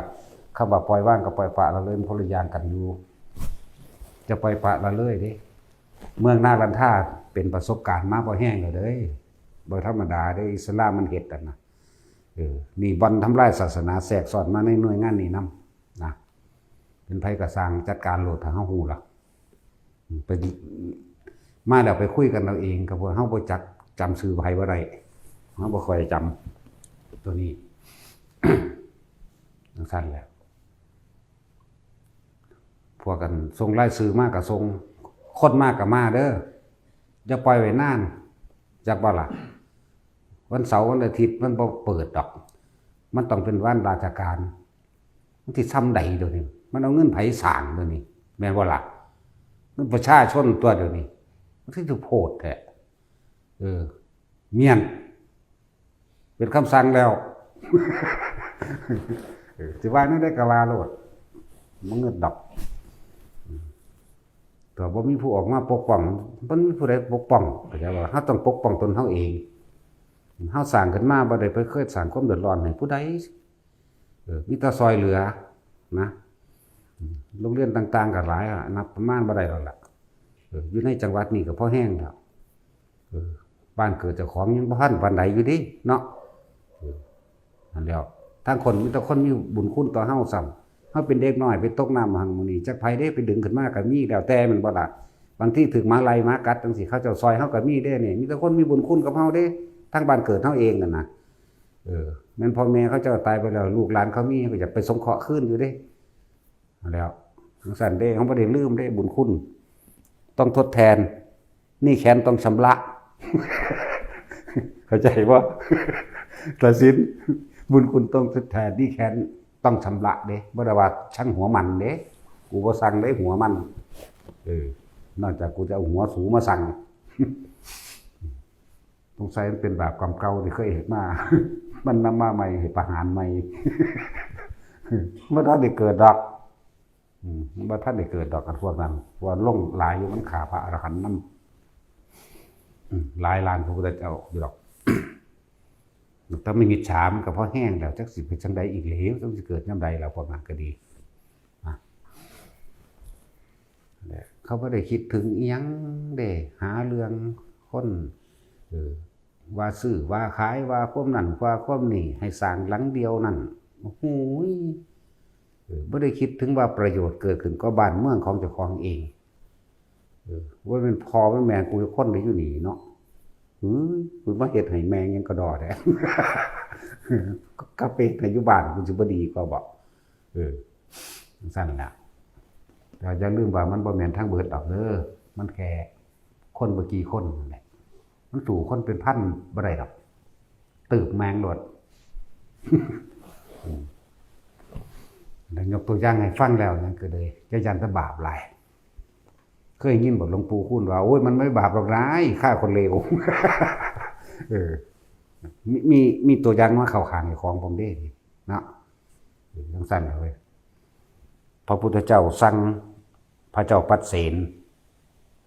คำว่าปล่อยวางกับปล่อยปละละเลยมันคนละอย่างกันอยู่ จะปล่อยปละละเลยเด้ เมืองนาลันทาเป็นประสบการณ์มาพอแฮงแล้วเด้ บ่ธรรมดาเด้ อิสลามมันเฮ็ดนั่นน่ะ เออ นี่บ่อนทำลายศาสนาแทรกซ้อนมาในหน่วยงานนี้นำ นะ เป็นไผก็ซ่างจัดการโลด ถ้าเฮาฮู้ล่ะ ไป มาแล้วไปคุยกันเอาเอง กับพวกเฮาบ่จัก จำชื่อไผบ่ได้ เฮาบ่ค่อยจำตัวนี้ จังซั่นแหละ พวกกันส่งรายชื่อมาก็ส่ง คนมาก็มาเด้อ อย่าปล่อยไว้นาน จักบ่ล่ะ วันเสาร์วันอาทิตย์มันบ่เปิดดอก มันต้องเป็นวันราชการ มันสิซ่ำใดเดี๋ยวนี้ มันเอาเงินไผสร้างเดี๋ยวนี้ แม่นบ่ล่ะ เงินประชาชนตัวเดี๋ยวนี้ มันสิโพดแท้ เออ เมียน เป็นคำสั่งแล้ว เออ สิว่าแนวใดก็ว่าโลด บ่เงินดอก ถ้าบ่มีผู้ออกมาปกป้อง บ่มีผู้ใดปกป้อง เข้าใจบ่ เฮาต้องปกป้องตนเฮาเอง เฮาสร้างขึ้นมาบ่ได้ไปเคยสร้างความเดือดร้อนให้ผู้ใด เออ มีแต่ซอยเหลือนะ อืม โรงเรียนต่างๆก็หลายอะ นับประมาณบ่ได้แล้วล่ะ เออ อยู่ในจังหวัดนี่ก็พอแฮงแล้ว เออ บ้านเกิดเจ้าของยังบ่ทันปานใดอยู่เด้เนาะ เออ นั่นแหล้ว ทางคนมีแต่คนมีบุญคุณต่อเฮาซ้ำ เฮาเป็นเด็กน้อยไปตกน้ำหังหมู่นี้ จักไผเด้ไปดึงขึ้นมาก็มี แล้วแต่แม่นบ่ล่ะ บางทีถืกหมาไล่หมากัดจังซี่ เขาเจ้าซอยเฮาก็มีเด้นี่ มีแต่คนมีบุญคุณกับเฮาเด้ ทางบ้านเกิดเฮาเองนั่นน่ะ เออ แม่นพ่อแม่เขาเจ้าตายไปแล้ว ลูกหลานเขามีก็อยากไปสงเคราะห์คืนอยู่เด้ นั่นแหล้ว จังซั่นเด้ เฮาบ่ได้ลืมเด้ บุญคุณ ต้องทดแทน หนี้แค้นต้องชำระ เข้าใจบ่ ตัดสิน บุญคุณต้องทดแทน หนี้แค้นต้องชำระเด้ บ่ได้ว่าชังหัวมันเด้ กูบ่ซังเด้หัวมัน เออ นอกจากกูจะเอาหัวสูมาซัง สงสัยมันเป็นบาปกรรมเก่าที่เคยเฮ็ดมา มันนำมาใหม่ให้ประหารใหม่ บ่ทันได้เกิดดอก อืม มันบ่ทันได้เกิดดอกกันพวกนั้น เพราะว่าลงหลายอยู่ มันฆ่าพระอรหันต์นำ อืม หลายล้านพระพุทธเจ้าอยู่ดอก แต่ไม่มิจฉามันก็พอแฮงแล้ว จักสิเป็นจั่งใดอีกแล้ว จักสิเกิดยามใดแล้ว พวกนั้นก็ดี นะ เขาบ่ได้คิดถึงอิหยังเด้ หาเรื่องคน เออ ว่าซื้อว่าขาย ว่าความนั่นว่าความนี่ ให้สร้างหลังเดียวนั่น โอ้โหย เออ บ่ได้คิดถึงว่าประโยชน์เกิดขึ้นกับบ้านเมืองของเจ้าของเอง เออ ว่าเป็นพ่อเป็นแม่กูคนเดียวอยู่นี่เนาะ เฮ้ย กูมาเฮ็ดให้แม่งยังกระดอแท้ ก็ไปเฮ็ดให้อยู่บ้านกูสิบ่ดีกว่าบ่ เออ จั่งซั่นล่ะ แต่อย่าลืมว่ามันบ่แม่นทั้งเบิดดอกเด้อ มันแค่คนบ่กี่คนนั่นแหละ มันสู้คนเป็นพันบ่ได้ดอก ตืบแม่งโลด อืม แล้วยกตัวอย่างให้ฟังแล้วนั่นก็เลย จะย่านแต่บาปหลาย เคยยินบ่หลวงปู่คูณว่า โอ้ย มันไม่บาปหรอกนาย ฆ่าคนเลว เออ มี มี มีตัวอย่างมาเข้าข้างไอ้ของผมเด้ เนาะ เออ จั่งซั่นเลย พระพุทธเจ้าสั่งพระเจ้าปัดเสน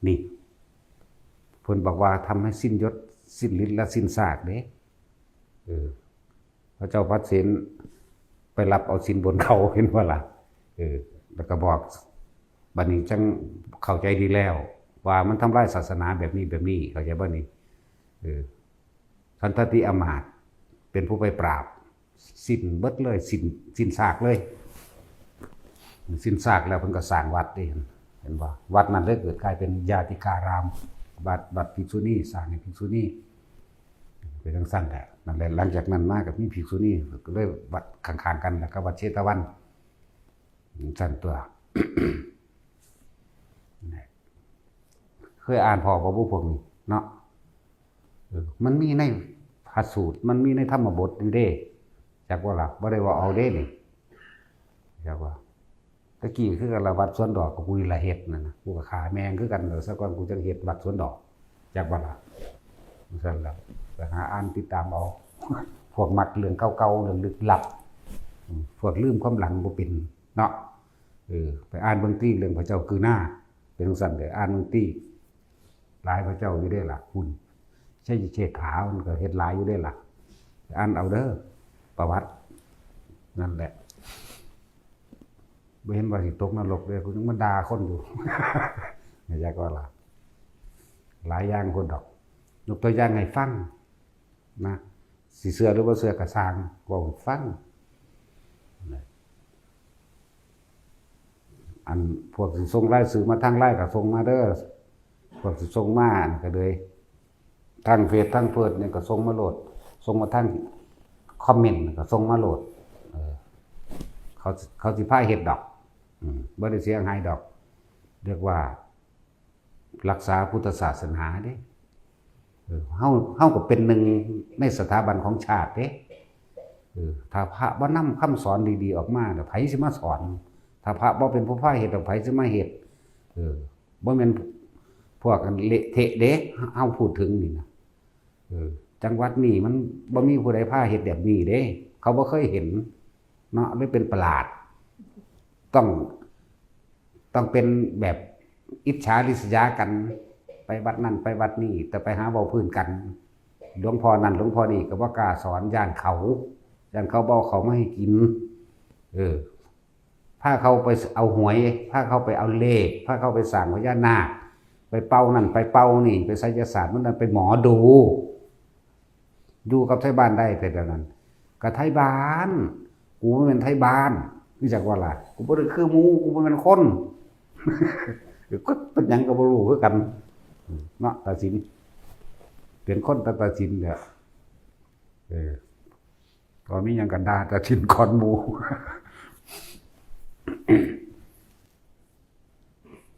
นี่ เพิ่นบอกว่าทำให้สิ้นยศ สิ้นฤทธิ์และสิ้นซากเด้ เออ พระเจ้าปัดเสนไปรับเอาสินบนเขา เห็นบ่ล่ะ เออ แล้วก็บอก บัดนี้จั่งเข้าใจดีแล้ว ว่ามันทำลายศาสนาแบบนี้แบบนี้ เข้าใจบ่นี่ เออ สันตติอำมาตย์เป็นผู้ไปปราบ สิ้นเบิดเลย สิ้น สิ้นซากเลย สิ้นซากแล้วเพิ่นก็สร้างวัดเด้ เห็นบ่ วัดนั้นเลยเกิดกลายเป็นญาติการาม วัด วัดภิกษุณี สร้างให้ภิกษุณี เป็นจั่งซั่นแหละ นั่นแหละ หลังจากนั้นมาก็มีภิกษุณี ก็เลยวัดข้างๆกัน แล้วก็วัดเชตวัน ซั่นตัว เคยอ่านพ้อบ่บุพวกนี้เนาะ เออ มันมีในพระสูตร มันมีในธรรมบทอยู่เด้ จักว่าล่ะ บ่ได้ว่าเอาเด้นี่ จักว่า ตะกี้คือกันละ วัดสวนดอกก็กูนี่ละเฮ็ดนั่นนะ กูก็ฆ่าแม่งคือกัน แล้วซะก่อนกูจังเฮ็ดวัดสวนดอก จักบ่ล่ะ ซั่นล่ะ ไปหาอ่านติดตามเอา พวกมักเรื่องเก่าๆ เรื่องลึกลับ อืม พวกลืมความหลังบ่เป็นเนาะ เออ ไปอ่านเบิ่งติ เรื่องพระเจ้ากือหน้า เป็นจั่งซั่นเด้อ อ่านเบิ่งติ หลายพระเจ้าอยู่เด้ล่ะ คุณชัยเชษฐามันก็เฮ็ดหลายอยู่เด้ล่ะ อ่านเอาเด้อ ประวัติ นั่นแหละ บ่เห็นว่าสิตกนรกเด้ กูยังมาด่าคนอยู่ อยากว่าล่ะ หลายอย่างคนดอก ยกตัวอย่างให้ฟังนะ สิเชื่อหรือบ่เชื่อก็ซ่าง เว้าให้ฟัง อันพวกสิส่งรายชื่อมาทางไลน์ก็ส่งมาเด้อ พวกสิส่งมาอันก็เลย ทางเฟซทางเฟิร์สเนี่ยก็ส่งมาโลด ส่งมาทางคอมเมนต์ก็ส่งมาโลด เออ เขา เขาสิพาเฮ็ดดอก อืม บ่ได้เสียหายดอก เรียกว่ารักษาพุทธศาสนาเด้ เออ เฮา เฮาก็เป็นหนึ่งในสถาบันของชาติเด้ เออ ถ้าพระบ่นำคำสอนดีๆออกมา แล้วไผสิมาสอน ถ้าพระบ่เป็นผู้พาเฮ็ด แล้วไผสิมาเฮ็ด เออ บ่แม่นพวกอันเละเทะเด้ เฮาพูดถึงนี่นะ เออ จังหวัดนี้มันบ่มีผู้ใดพาเฮ็ดแบบนี้เด้ เขาบ่เคยเห็นเนาะ เลยเป็นประหลาด ต้อง ต้องเป็นแบบอิจฉาริษยากัน ไปวัดนั่นไปวัดนี้ แต่ไปหาเว้าพื้นกัน หลวงพ่อนั่นหลวงพ่อนี่ก็บ่กล้าสอน ย้านเขา ย้านเขาบ่เอาเขามาให้กิน เออ พาเขาไปเอาหวย พาเขาไปเอาเลข พาเขาไปสร้างพญานาค ไปเป่านั่นไปเป่านี่ ไปไสยศาสตร์ มันนั่นไปหมอดู อยู่กับไทบ้านได้แต่เดี๋ยวนั้น ก็ไทบ้าน กูบ่แม่นไทบ้าน รู้จักว่าล่ะ กูบ่ได้คือหมู่ กูบ่แม่นคน ก็เป็นหยังก็บ่รู้คือกัน เนาะ ตัดสิน เป็นคนตัดสินเนี่ย เออ ก็มีหยังกันด่าตัดสินก่อนหมู่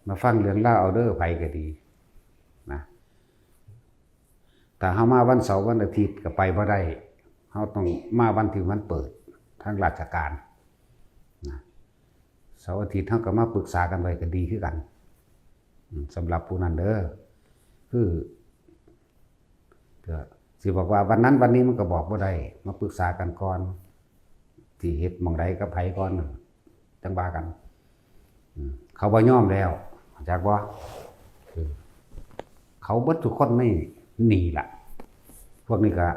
มาฟังเรื่องราวเอาเด้อ ไผก็ดีนะ ถ้าเฮามาวันเสาร์วันอาทิตย์ก็ไปบ่ได้ เฮาต้องมาวันที่มันเปิดทางราชการนะ เสาร์อาทิตย์เฮาก็มาปรึกษากันไว้ก็ดีคือกัน อืม สำหรับผู้นั้นเด้อ คือ ก็สิบอกว่าวันนั้นวันนี้มันก็บอกบ่ได้ มาปรึกษากันก่อน สิเฮ็ดหม่องใดกับไผก่อน จั่งว่ากัน อืม เขาบ่ยอมแล้ว จักบ่ เออ เขาเบิดทุกคนในนี่ล่ะ พวกนี้ก็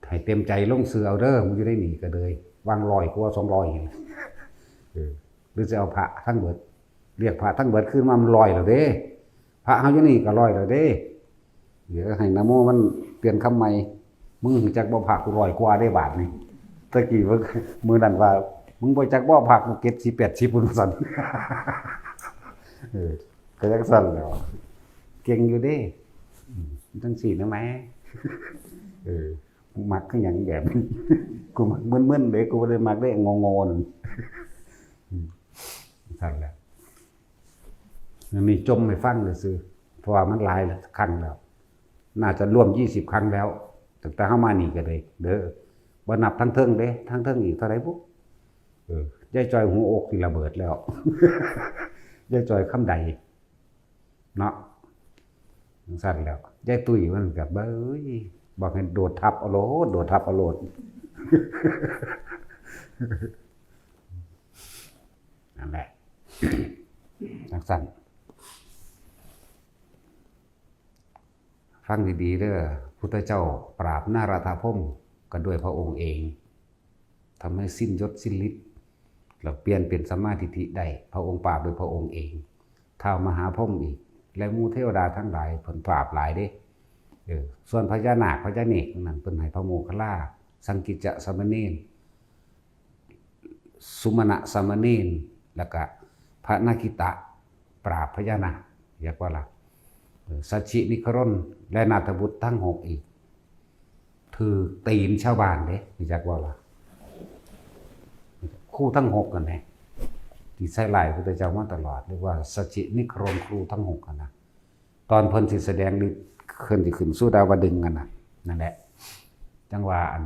ให้เต็มใจลงชื่อเอาเด้อ มันอยู่ในนี่ก็เลย วางร้อยกว่าสองร้อยนี่ เออ หรือจะเอาพระทั้งเบิด เรียกพระทั้งเบิดขึ้นมามันร้อยแล้วเด้ พระเฮาอยู่นี่ก็ร้อยแล้วเด้ เดี๋ยวให้นะโมมันเปลี่ยนคำใหม่ มึงรู้จักบ่ พระกูร้อยกว่าเด้ บาดนี้ ตะกี้มึง มื้อนั้นว่า มึงบ่จักบ่ พระกูเจ็ดสิบแปดสิบ พุ้นว่าซั่น เออ ก็จังซั่นแหล้ว เก่งอยู่เด้ อืม จังซี่นะแม่ เออ กูมักคือหยังแบบนี้ กูมักมึนๆเด้ กูบ่ได้มักเด้ งงๆนั่น อืม ซั่นแหละ อันนี้จมให้ฟังซื่อๆ เพราะว่ามันหลายครั้งแล้ว น่าจะร่วมยี่สิบครั้งแล้ว ตั้งแต่เฮามานี่ก็เลย เด้อ บ่นับทั้งเทิงเด้ ทั้งเทิงอีกเท่าใดบุ เออ ยายจอยหัวอกสิระเบิดแล้ว ยายจอยคำใด เนาะ จังซั่นแล้ว ยายตุ้ยมันก็ เบ้ย บอกให้โดดทับเอาโลด โดดทับเอาโลด นั่นแหละ จังซั่น ฟังดีๆเด้อ พุทธเจ้าปราบนารทพรหมก็ด้วยพระองค์เอง ทำให้สิ้นยศสิ้นฤทธิ์ แล้วเปลี่ยนเป็นสัมมาทิฏฐิได้ พระองค์ปราบด้วยพระองค์เอง ท้าวมหาพรหมอีก และหมู่เทวดาทั้งหลายเพิ่นปราบหลายเด้ เออ ส่วนพญานาคพญาเนกนั่นเพิ่นให้พระโมคคัลลา สังกิจจะสามเณร สุมาณะสามเณร แล้วก็พระนาคิตะ ปราบพญานาค เรียกว่าล่ะ เออ สัชชินิครน และนาถบุตรทั้งหกอีก ถืกตีนชาวบ้านเด้ รู้จักบ่ล่ะ ครูทั้งหกนั่นแหละ ที่ใส่ร้ายพระพุทธเจ้ามาตลอด เรียกว่าสัชชินิครนครูทั้งหกนั่นนะ ตอนเพิ่นสิแสดงฤทธิ์ เพิ่นสิขึ้นสุดาวดึงส์นั่นน่ะ นั่นแหละ จังว่าอัน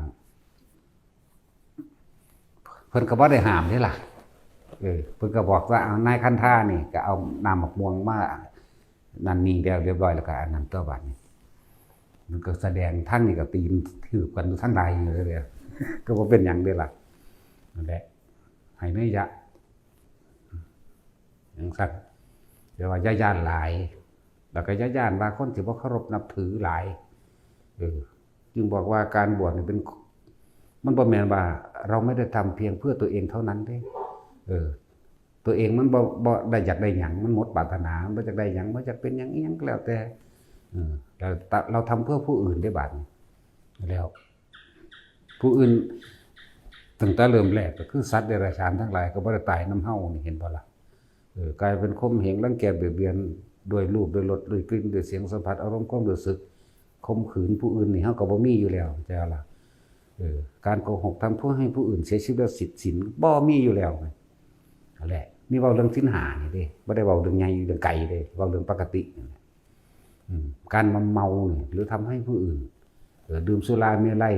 เพิ่นก็บ่ได้ห้ามเด้ล่ะ เออ เพิ่นก็บอกว่า เอานายคันธานี่ก็เอาน้ำมะม่วงมา นั่นนี่แล้วเรียบร้อย แล้วก็อันนั้นตัวบัดนี้ มันก็แสดงทั้งนี่ก็ตีนถืบกันอยู่ทั้งหลายอยู่เลย ก็บ่เป็นหยังเด้ล่ะ นั่นแหละ ให้เนยยะ จั่งซั่น แต่ว่าอย่าย้านหลาย แล้วก็อย่าย้านว่าคนสิบ่เคารพนับถือหลาย เออ จึงบอกว่าการบวชนี่เป็น มันบ่แม่นว่าเราไม่ได้ทำเพียงเพื่อตัวเองเท่านั้นเด้ เออ ตัวเองมันบ่ บ่ได้อยากได้หยัง มันหมดปรารถนา มันบ่อยากได้หยัง บ่อยากเป็นหยังอิหยังก็แล้วแต่ เออ แต่เราทำเพื่อผู้อื่นได้บาดนี้ แล้ว ผู้อื่น ตั้งแต่เริ่มแรกก็คือสัตว์เดรัจฉานทั้งหลายก็บ่ได้ตายนำเฮานี่ เห็นบ่ล่ะ เออ กลายเป็นข่มเหงรังแกเบียดเบียน ด้วยรูป ด้วยรส ด้วยกลิ่น ด้วยเสียงสัมผัส อารมณ์ความรู้สึก ข่มขืนผู้อื่นนี่เฮาก็บ่มีอยู่แล้ว เข้าใจล่ะ เออ การโกหกทำเพื่อให้ผู้อื่นเสียชีวิต และสิทธิ์สินบ่มีอยู่แล้วไง นั่นแหละ นี่เว้าเรื่องศีลห้านี่เด้ บ่ได้เว้าเรื่องใหญ่เรื่องไกลเด้ เว้าเรื่องปกตินี่แหละ อืม การมาเมานี่ หรือทำให้ผู้อื่น เออ ดื่มสุราเมรัย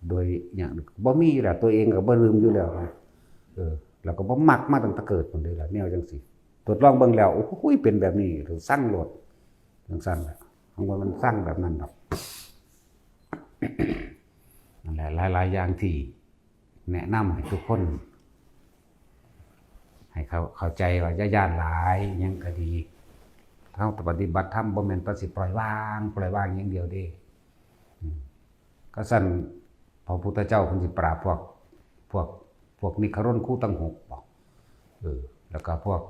โดยอย่าง บ่มีอยู่แล้ว ตัวเองก็บ่ดื่มอยู่แล้วนะ เออ แล้วก็บ่มักมาตั้งแต่เกิดพุ้นเด้ล่ะ แนวจั่งซี้ ทดลองเบิ่งแล้ว โอ้โห เป็นแบบนี้ ซังโลด จั่งซั่นแหละ ของว่ามันซังแบบนั้นดอก นั่นแหละ หลายๆ อย่างที่แนะนำให้ทุกคน ให้เขาเข้าใจว่าอย่าย้านหลาย หยังก็ดี เฮาปฏิบัติธรรมบ่แม่นว่าสิปล่อยวาง ปล่อยวางอย่างเดียวเด้ อืม ก็ซั่น พระพุทธเจ้าเพิ่นสิปราบพวก พวก พวกนิครนคู่ทั้งหกบอก เออ แล้วก็พวก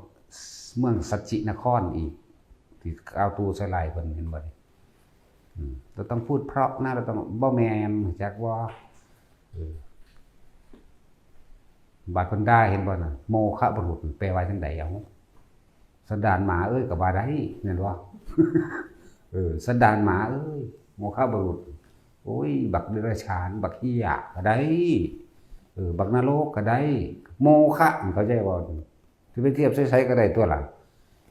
เมืองสัชชินครอีก ที่กล่าวตู่ใส่ร้ายเพิ่น เห็นบ่นี่ อืม เราต้องพูดเพราะนะ เราต้อง บ่แม่น จักว่า เออ บาดเพิ่นด่า เห็นบ่น่ะ โมฆะบุรุษ แปลว่าจั่งใด เอา สันดานหมาเอ้ย ก็ว่าได้ แม่นบ่ เออ สันดานหมาเอ้ย โมฆะบุรุษ โอ้ย บักเดรัจฉาน บักเหี้ยก็ได้ เออ บักนรกก็ได้ โมฆะ เข้าใจบ่ สิไปเทียบใส่ๆ ก็ได้ตัวล่ะ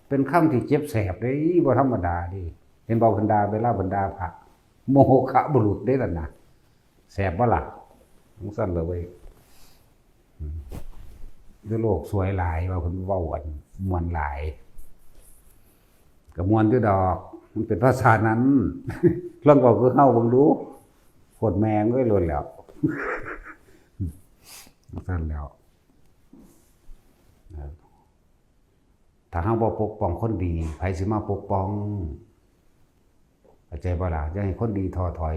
เป็นคำที่เจ็บแสบเด้ บ่ธรรมดาเด้ เห็นบ่ เพิ่นด่า เวลาเพิ่นด่าพระ โมฆะบุรุษเด้นั่นน่ะ แสบบ่ล่ะ จั่งซั่นล่ะเว้ย อืม อยู่โลกสวยหลาย ว่าเพิ่นเว้ากันม่วนหลาย ก็ม่วนอยู่ดอก มันเป็นภาษานั้น ลองเว้าคือเฮาเบิ่งดู โคตรแม่งเอ้ย โลดแล้ว จั่งซั่นแล้ว เออ ถ้าเฮาบ่ปกป้องคนดี ไผสิมาปกป้อง เข้าใจบ่ล่ะ อย่าให้คนดีท้อถอย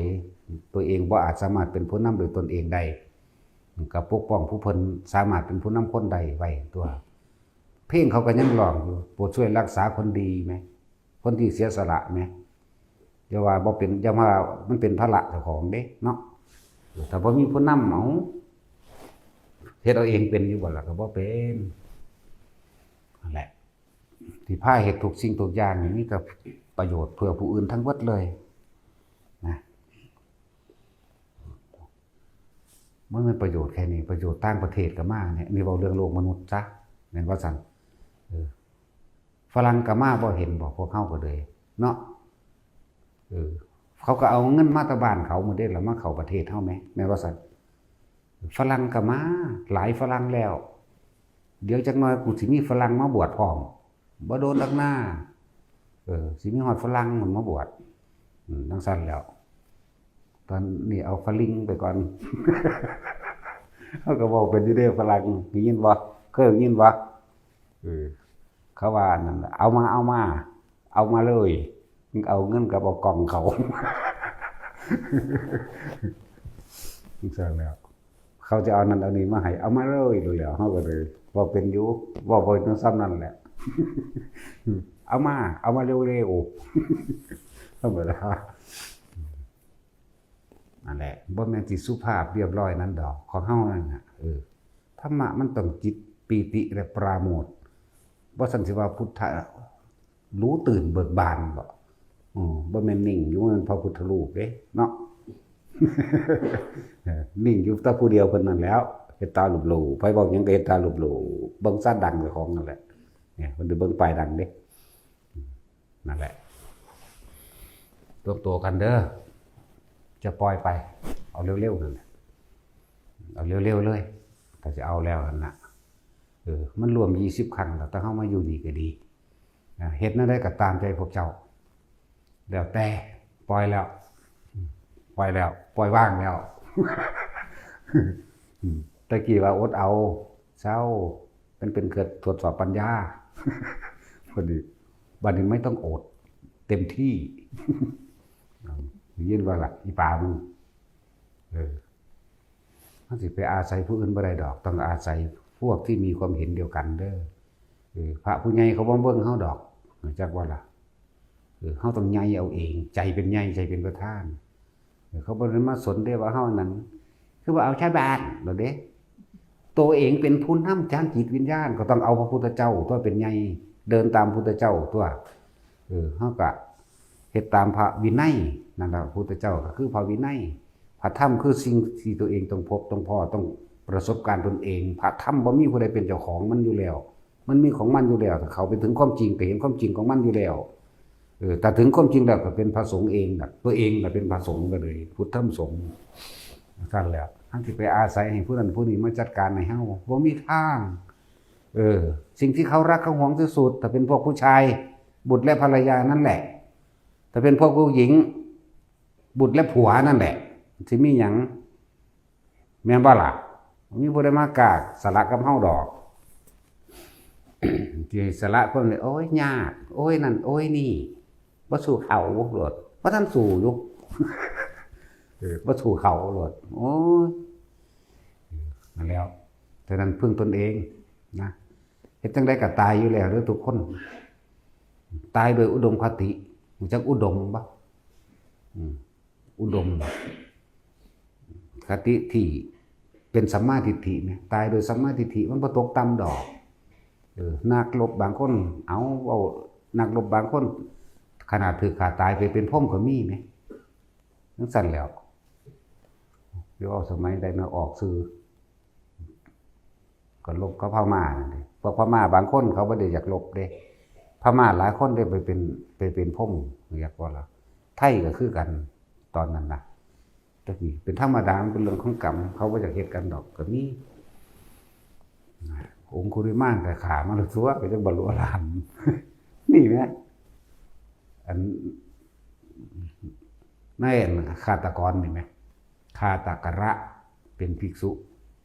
ตัวเองบ่อาจสามารถเป็นผู้นำด้วยตนเองได้ ก็ปกป้องผู้เพิ่นสามารถเป็นผู้นำคนได้ไว้ตัว เพลงเขาก็ยังร้องอยู่ โปรดช่วยรักษาคนดีแหม คนที่เสียสละแหม อย่าว่าบ่เป็น อย่ามา มันเป็นภาระเจ้าของเด้เนาะ ถ้าบ่มีผู้นำ เอา เฮ็ดเอาเองเป็นอยู่บ่ล่ะ ก็บ่เป็น นั่นแหละ ที่พาเฮ็ดทุกสิ่งทุกอย่างนี่มีแต่ประโยชน์เพื่อผู้อื่นทั้งเบิดเลยนะ มันเป็นประโยชน์แค่นี้ ประโยชน์ต่างประเทศก็มาเนี่ย นี่เว้าเรื่องโลกมนุษย์ซะ แม่นว่าซั่น เออ ฝรั่งก็มา บ่เห็นบ่ พวกเฮาก็เลย เนาะ เออ เขาก็เอาเงินมาแต่บ้านเขาหมดเด้ แล้วมาเข้าประเทศเฮาแหม แม่นว่าซั่น ฝรั่งก็มา หลายฝรั่งแล้ว เดี๋ยวจักหน่อยกูสิมีฝรั่งมาบวชพร้อม บ่โดนดอกหน้า เออ สิมีฮอดฝรั่งมันมาบวช อืม จั่งซั่นแล้ว ตอนนี้เอาฝริงไปก่อน เฮาก็เว้าเป็นอยู่เด้ ฝรั่ง ได้ยินบ่ เคยได้ยินบ่ เออ เขาว่านั่นล่ะ เอามา เอามา เอามาเลย มึงเอาเงินกับเอากล่องเขา จั่งซั่นแล้ว เขาจะเอานั่นเอานี่มาให้ เอามาเลย แล้วเฮาก็เลย เว้าเป็นอยู่ เว้าบ่เป็นซ้ำนั่นแหละ เอามา เอามาเร็วๆ ธรรมดา นั่นแหละ บ่แม่นสิสุภาพเรียบร้อยนั่นดอก ของเฮานั่นน่ะ เออ ธรรมะมันต้องจิตปีติและปราโมทย์ บ่ซั่นสิว่าพุทธะ รู้ตื่นเบิกบานบ่ อืม บ่แม่นนิ่งอยู่ มันพระพุทธรูปเด้เนาะ เออ นิ่งอยู่แต่ผู้เดียวเพิ่นนั่นแหล้ว เฮ็ดตาหลูบๆ ไผเว้าหยังก็เฮ็ดตาหลูบๆ เบิ่งซาดังเจ้าของนั่นแหละ เนี่ย เพิ่นสิเบิ่งป้ายดังเด้ นั่นแหละ รวมตัวกันเด้อ จะปล่อยไป เอาเร็วๆ นั่นแหละ เอาเร็วๆ เลย ถ้าจะเอาแล้วหั่นน่ะ เออ มันรวมยี่สิบครั้งแล้ว แต่เฮามาอยู่นี่ก็ดี นะ เฮ็ดแนวใดก็ตามใจพวกเจ้า แล้วแต่ ปล่อยแล้ว ปล่อยแล้ว ปล่อยวางแล้ว อืม ตะกี้ว่าอดเอา เซา มันเป็นเครื่องทดสอบปัญญา พอดี บัดนี้ไม่ต้องอด เต็มที่ ได้ยินบ่ล่ะ อีป๋ามึง เออ มันสิไปอาศัยผู้อื่นบ่ได้ดอก ต้องอาศัยพวกที่มีความเห็นเดียวกันเด้อ เออ พระผู้ใหญ่เขาบ่เบิ่งเฮาดอก รู้จักบ่ล่ะ เออ เฮาต้องใหญ่เอาเอง ใจเป็นใหญ่ ใจเป็นประธาน เออ เขาบ่ได้มาสนเด้ว่าเฮานั้น คือว่าเอาชาวบ้านโลดเด้ ตัวเองเป็นผู้นำทางจิตวิญญาณ ก็ต้องเอาพระพุทธเจ้าตัวเป็นใหญ่ เดินตามพุทธเจ้าตัว เออ เฮาก็เฮ็ดตามพระวินัย นั่นล่ะ พระพุทธเจ้าก็คือพระวินัย พระธรรมคือสิ่งที่ตัวเองต้องพบต้องพ้อ ต้องประสบการณ์ตนเอง พระธรรมบ่มีผู้ใดเป็นเจ้าของมันอยู่แล้ว มันมีของมันอยู่แล้ว ถ้าเข้าไปถึงความจริงก็เห็นความจริงของมันอยู่แล้ว เออ ถ้าถึงความจริงแล้วก็เป็นพระสงฆ์เองน่ะ ตัวเองน่ะเป็นพระสงฆ์ก็เลย พุทธธรรมสงฆ์ ซั่นแหละ ทั้งที่ไปอาศัยให้ผู้นั้นผู้นี้มาจัดการให้เฮา บ่มีทาง เออ สิ่งที่เขารักเขาหวงที่สุด ถ้าเป็นพวกผู้ชาย บุตรและภรรยานั่นแหละ ถ้าเป็นพวกผู้หญิง บุตรและผัวนั่นแหละ สิมีหยัง แม่นบ่ล่ะ มีผู้ใดมากล้าสละกับเฮาดอก ที่สละคนนี้ โอ้ย ยาก โอ้ย นั่น โอ้ย นี่ บ่สู้เขาโลด บ่ทันสู้อยู่ เออ บ่สู้เขาโลด โอ้ย นั่นแล้ว ฉะนั้นพึ่งตนเองนะ เฮ็ดจั่งใดก็ตายอยู่แล้วเด้อทุกคน ตายโดยอุดมคติ รู้จักอุดมบ่ อืม อุดม คติที่เป็นสัมมาทิฏฐิเนี่ย ตายโดยสัมมาทิฏฐิ มันบ่ตกต่ำดอก เออ นักรบบางคน เอา เว้า นักรบบางคน ขนาดถูกฆ่าตายไปเป็นพรหมก็มีแหม จั่งซั้นแหล้ว เดี๋ยวเอาสมัยใดมาออกสื่อ ก็รบกับพม่านั่นเด้ พวกพม่าบางคนเขาบ่ได้อยากรบเด้ พม่าหลายคนได้ไปเป็น ไปเป็นพรหม อยากว่าล่ะ ไทยก็คือกัน ตอนนั้นนะ แต่นี่เป็นธรรมดา มันเป็นเรื่องของกรรม เขาบ่อยากเฮ็ดกันดอก ก็มี องคุลิมานก็ฆ่ามาแล้วตั่ว ก็จั่งบรรลุอรหันต์ นี่แหม อัน ในอันฆาตกรนี่แหม คาตกร เป็นภิกษุ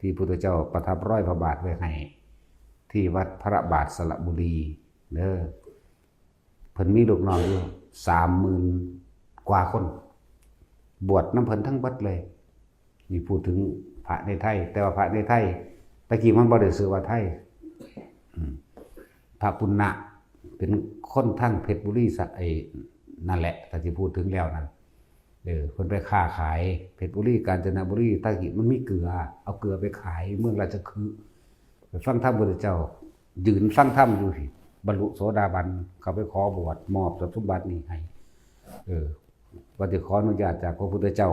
ที่พุทธเจ้าประทับรอยพระบาทไว้ให้ ที่วัดพระบาทสระบุรีเด้อ เพิ่นมีลูกน้องอยู่สามหมื่นกว่าคน บวชนำเพิ่นทั้งเบิดเลย นี่พูดถึงพระในไทย แต่ว่าพระในไทย ตะกี้มันบ่ได้ชื่อว่าไทย อืม พระปุณณะ เป็นคนทางเพชรบุรีสะ ไอ้นั่นแหละ ถ้าสิพูดถึงแล้วนั่น เออ เพิ่นไปค้าขายเพชรบุรี กาญจนบุรี ตะกี้มันมีเกลือ เอาเกลือไปขายเมืองราชคฤห์ ไปฟังธรรมพุทธเจ้า ยืนฟังธรรมอยู่พี้ บรรลุโสดาบัน เขาไปขอบวช มอบทรัพย์สมบัตินี่ให้ เออ ว่าสิขออนุญาตจากพระพุทธเจ้า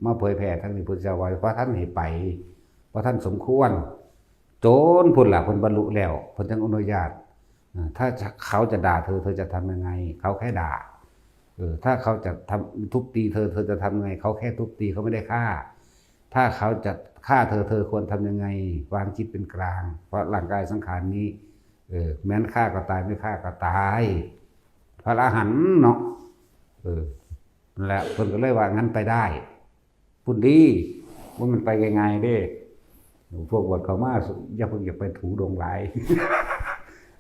มาเผยแผ่ทางนี้ พุทธเจ้าว่าบ่ทันให้ไป บ่ทันสมควร จนพุ้นล่ะ เพิ่นบรรลุแล้ว เพิ่นจั่งอนุญาต อ่า ถ้าจะ เขาจะด่าเธอ เธอจะทำยังไง เขาแค่ด่า เออ ถ้าเขาจะทำ ทุบตีเธอ เธอจะทำยังไง เขาแค่ทุบตี เขาไม่ได้ฆ่า ถ้าเขาจะฆ่าเธอ เธอควรทำยังไง วางจิตเป็นกลาง เพราะร่างกายสังขารนี้ เออ แม้นฆ่าก็ตาย ไม่ฆ่าก็ตาย พระอรหันต์เนาะ เออ นั่นแหละ เพิ่นก็เลยว่า "งั้นไปได้" พุ้นดี ว่ามันไปง่ายๆเด้ พวกบวชเข้ามา อย่าเพิ่งอยากไปถูดงหลาย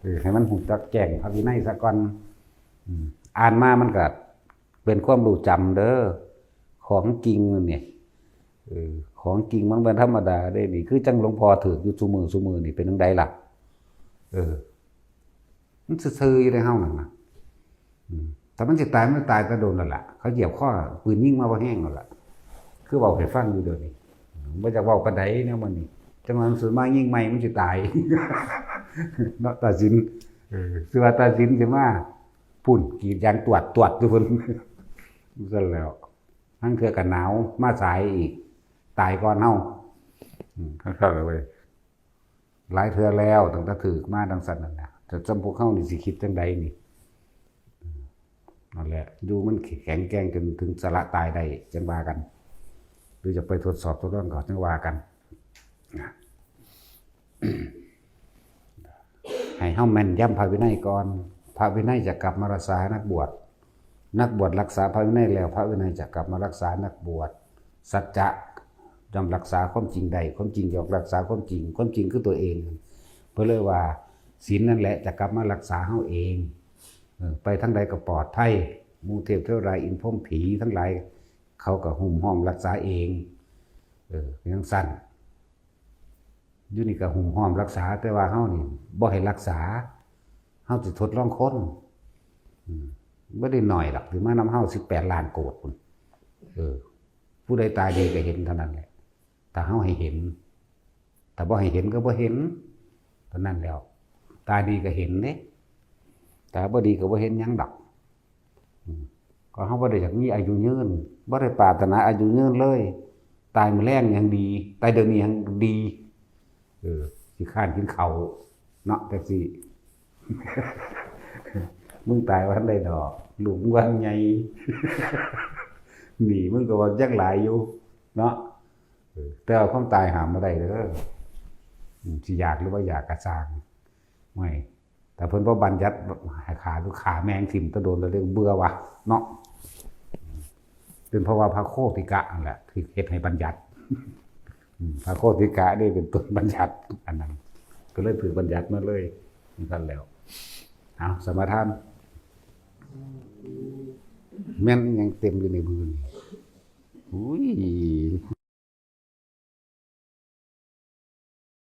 เออ ให้มันรู้จักแจ้งพระวินัยซะก่อน อืม อ่านมามันก็เป็นความรู้จำเด้อ ของจริงนี่ เออ ของจริงมันบ่ธรรมดาเด้นี่ คือจั่งหลวงพ่อถืกอยู่ซุมื้อซุมื้อนี่ เป็นจั่งใดล่ะ เออ มันซื่อๆอยู่ในเฮานั่นน่ะ อืม ถ้ามันสิตาย มันตายแต่โดนแล้วล่ะ เขาเหยียบคอ ปืนยิงมาบ่แฮงแล้วล่ะ คือเว้าให้ฟังอยู่เดี๋ยวนี้ บ่อยากเว้าปานใดแนวมันนี่ จั่งหวะมันสิมายิงใหม่ มันสิตาย เนาะ ตาสิน เออ สิว่าตาสินสิมา พุ้น กรีดยางตวดๆอยู่พุ้น ซั่นแล้ว ลางเทื่อก็หนาว มาสายอีก ตายก่อนเฮา อืม คักๆเลยเว้ย หลายเทื่อแล้ว ตั้งแต่ถืกมาจั่งซั้นนั่นน่ะ แต่จำพวกเฮานี่สิคิดจั่งใดนี่ อืม นั่นแหละ อยู่มันแข็งแกร่งจนถึงสละตายได้ จั่งว่ากัน หรือจะไปทดสอบทดลองก็จั่งว่ากัน นะ เ ให้เฮาแม่นยำพระวินัยก่อน พระวินัยจะกลับมารักษานักบวช นักบวชรักษาพระวินัยแล้ว พระวินัยจะกลับมารักษานักบวช สัจจะย่อมรักษาความจริงได้ ความจริงย่อมรักษาความจริง ความจริงคือตัวเอง เพิ่นเลยว่า ศีลนั่นแหละจะกลับมารักษาเฮาเอง เออ ไปทางใดก็ปลอดภัย หมู่เทพเทวดาอินทร์พรหมผีทั้งหลาย เขาก็หุ้มห้อมรักษาเอง เออ จั่งซั้น อยู่นี่ก็หุ้มห้อมรักษา แต่ว่าเฮานี่บ่ให้รักษา เฮาสิทดลองคน อืม บ่ได้น้อยดอก สิมานำเฮาสิบแปดล้านโกดพุ้น เออ ผู้ใดตาดีก็เห็นเท่านั้นแหละ ถ้าเฮาให้เห็น ถ้าบ่ให้เห็นก็บ่เห็น เท่านั้นแล้ว ตาดีก็เห็นเด้ ตาบ่ดีก็บ่เห็นหยังดอก อืม ก็เฮาบ่ได้อยากมีอายุยืน บ่ได้ปรารถนาอายุยืนเลย ตายมื้อแลงยังดี ตายเดี๋ยวนี้ยังดี เออ ขี้คร้านกินข้าวเนาะ จั่งซี้ มึงตายบ่ทันได้ดอก ลูกมึงว่าใหญ่ หนี้มึงก็ว่ายังหลายอยู่เนาะ เออ แต่ว่าความตายห้ามบ่ได้เด้อ อืม สิอยากหรือบ่อยากก็ซ่าง ไม่ แต่เพิ่นบ่บัญญัติให้ฆ่า คือฆ่าแม่งถิ่มแตะโดนแล้วเด้อ เบื่อว่ะเนาะ เป็นเพราะว่าพระโคติกะนั่นแหละที่เฮ็ดให้บัญญัติ อืม พระโคติกะนี่เป็นต้นบัญญัติอันนั้น ก็เลยถือบัญญัติมาเลยนั่นแหล้ว เอา สมาทาน แม่นยังเต็มอยู่ในมือนี่ อุ้ย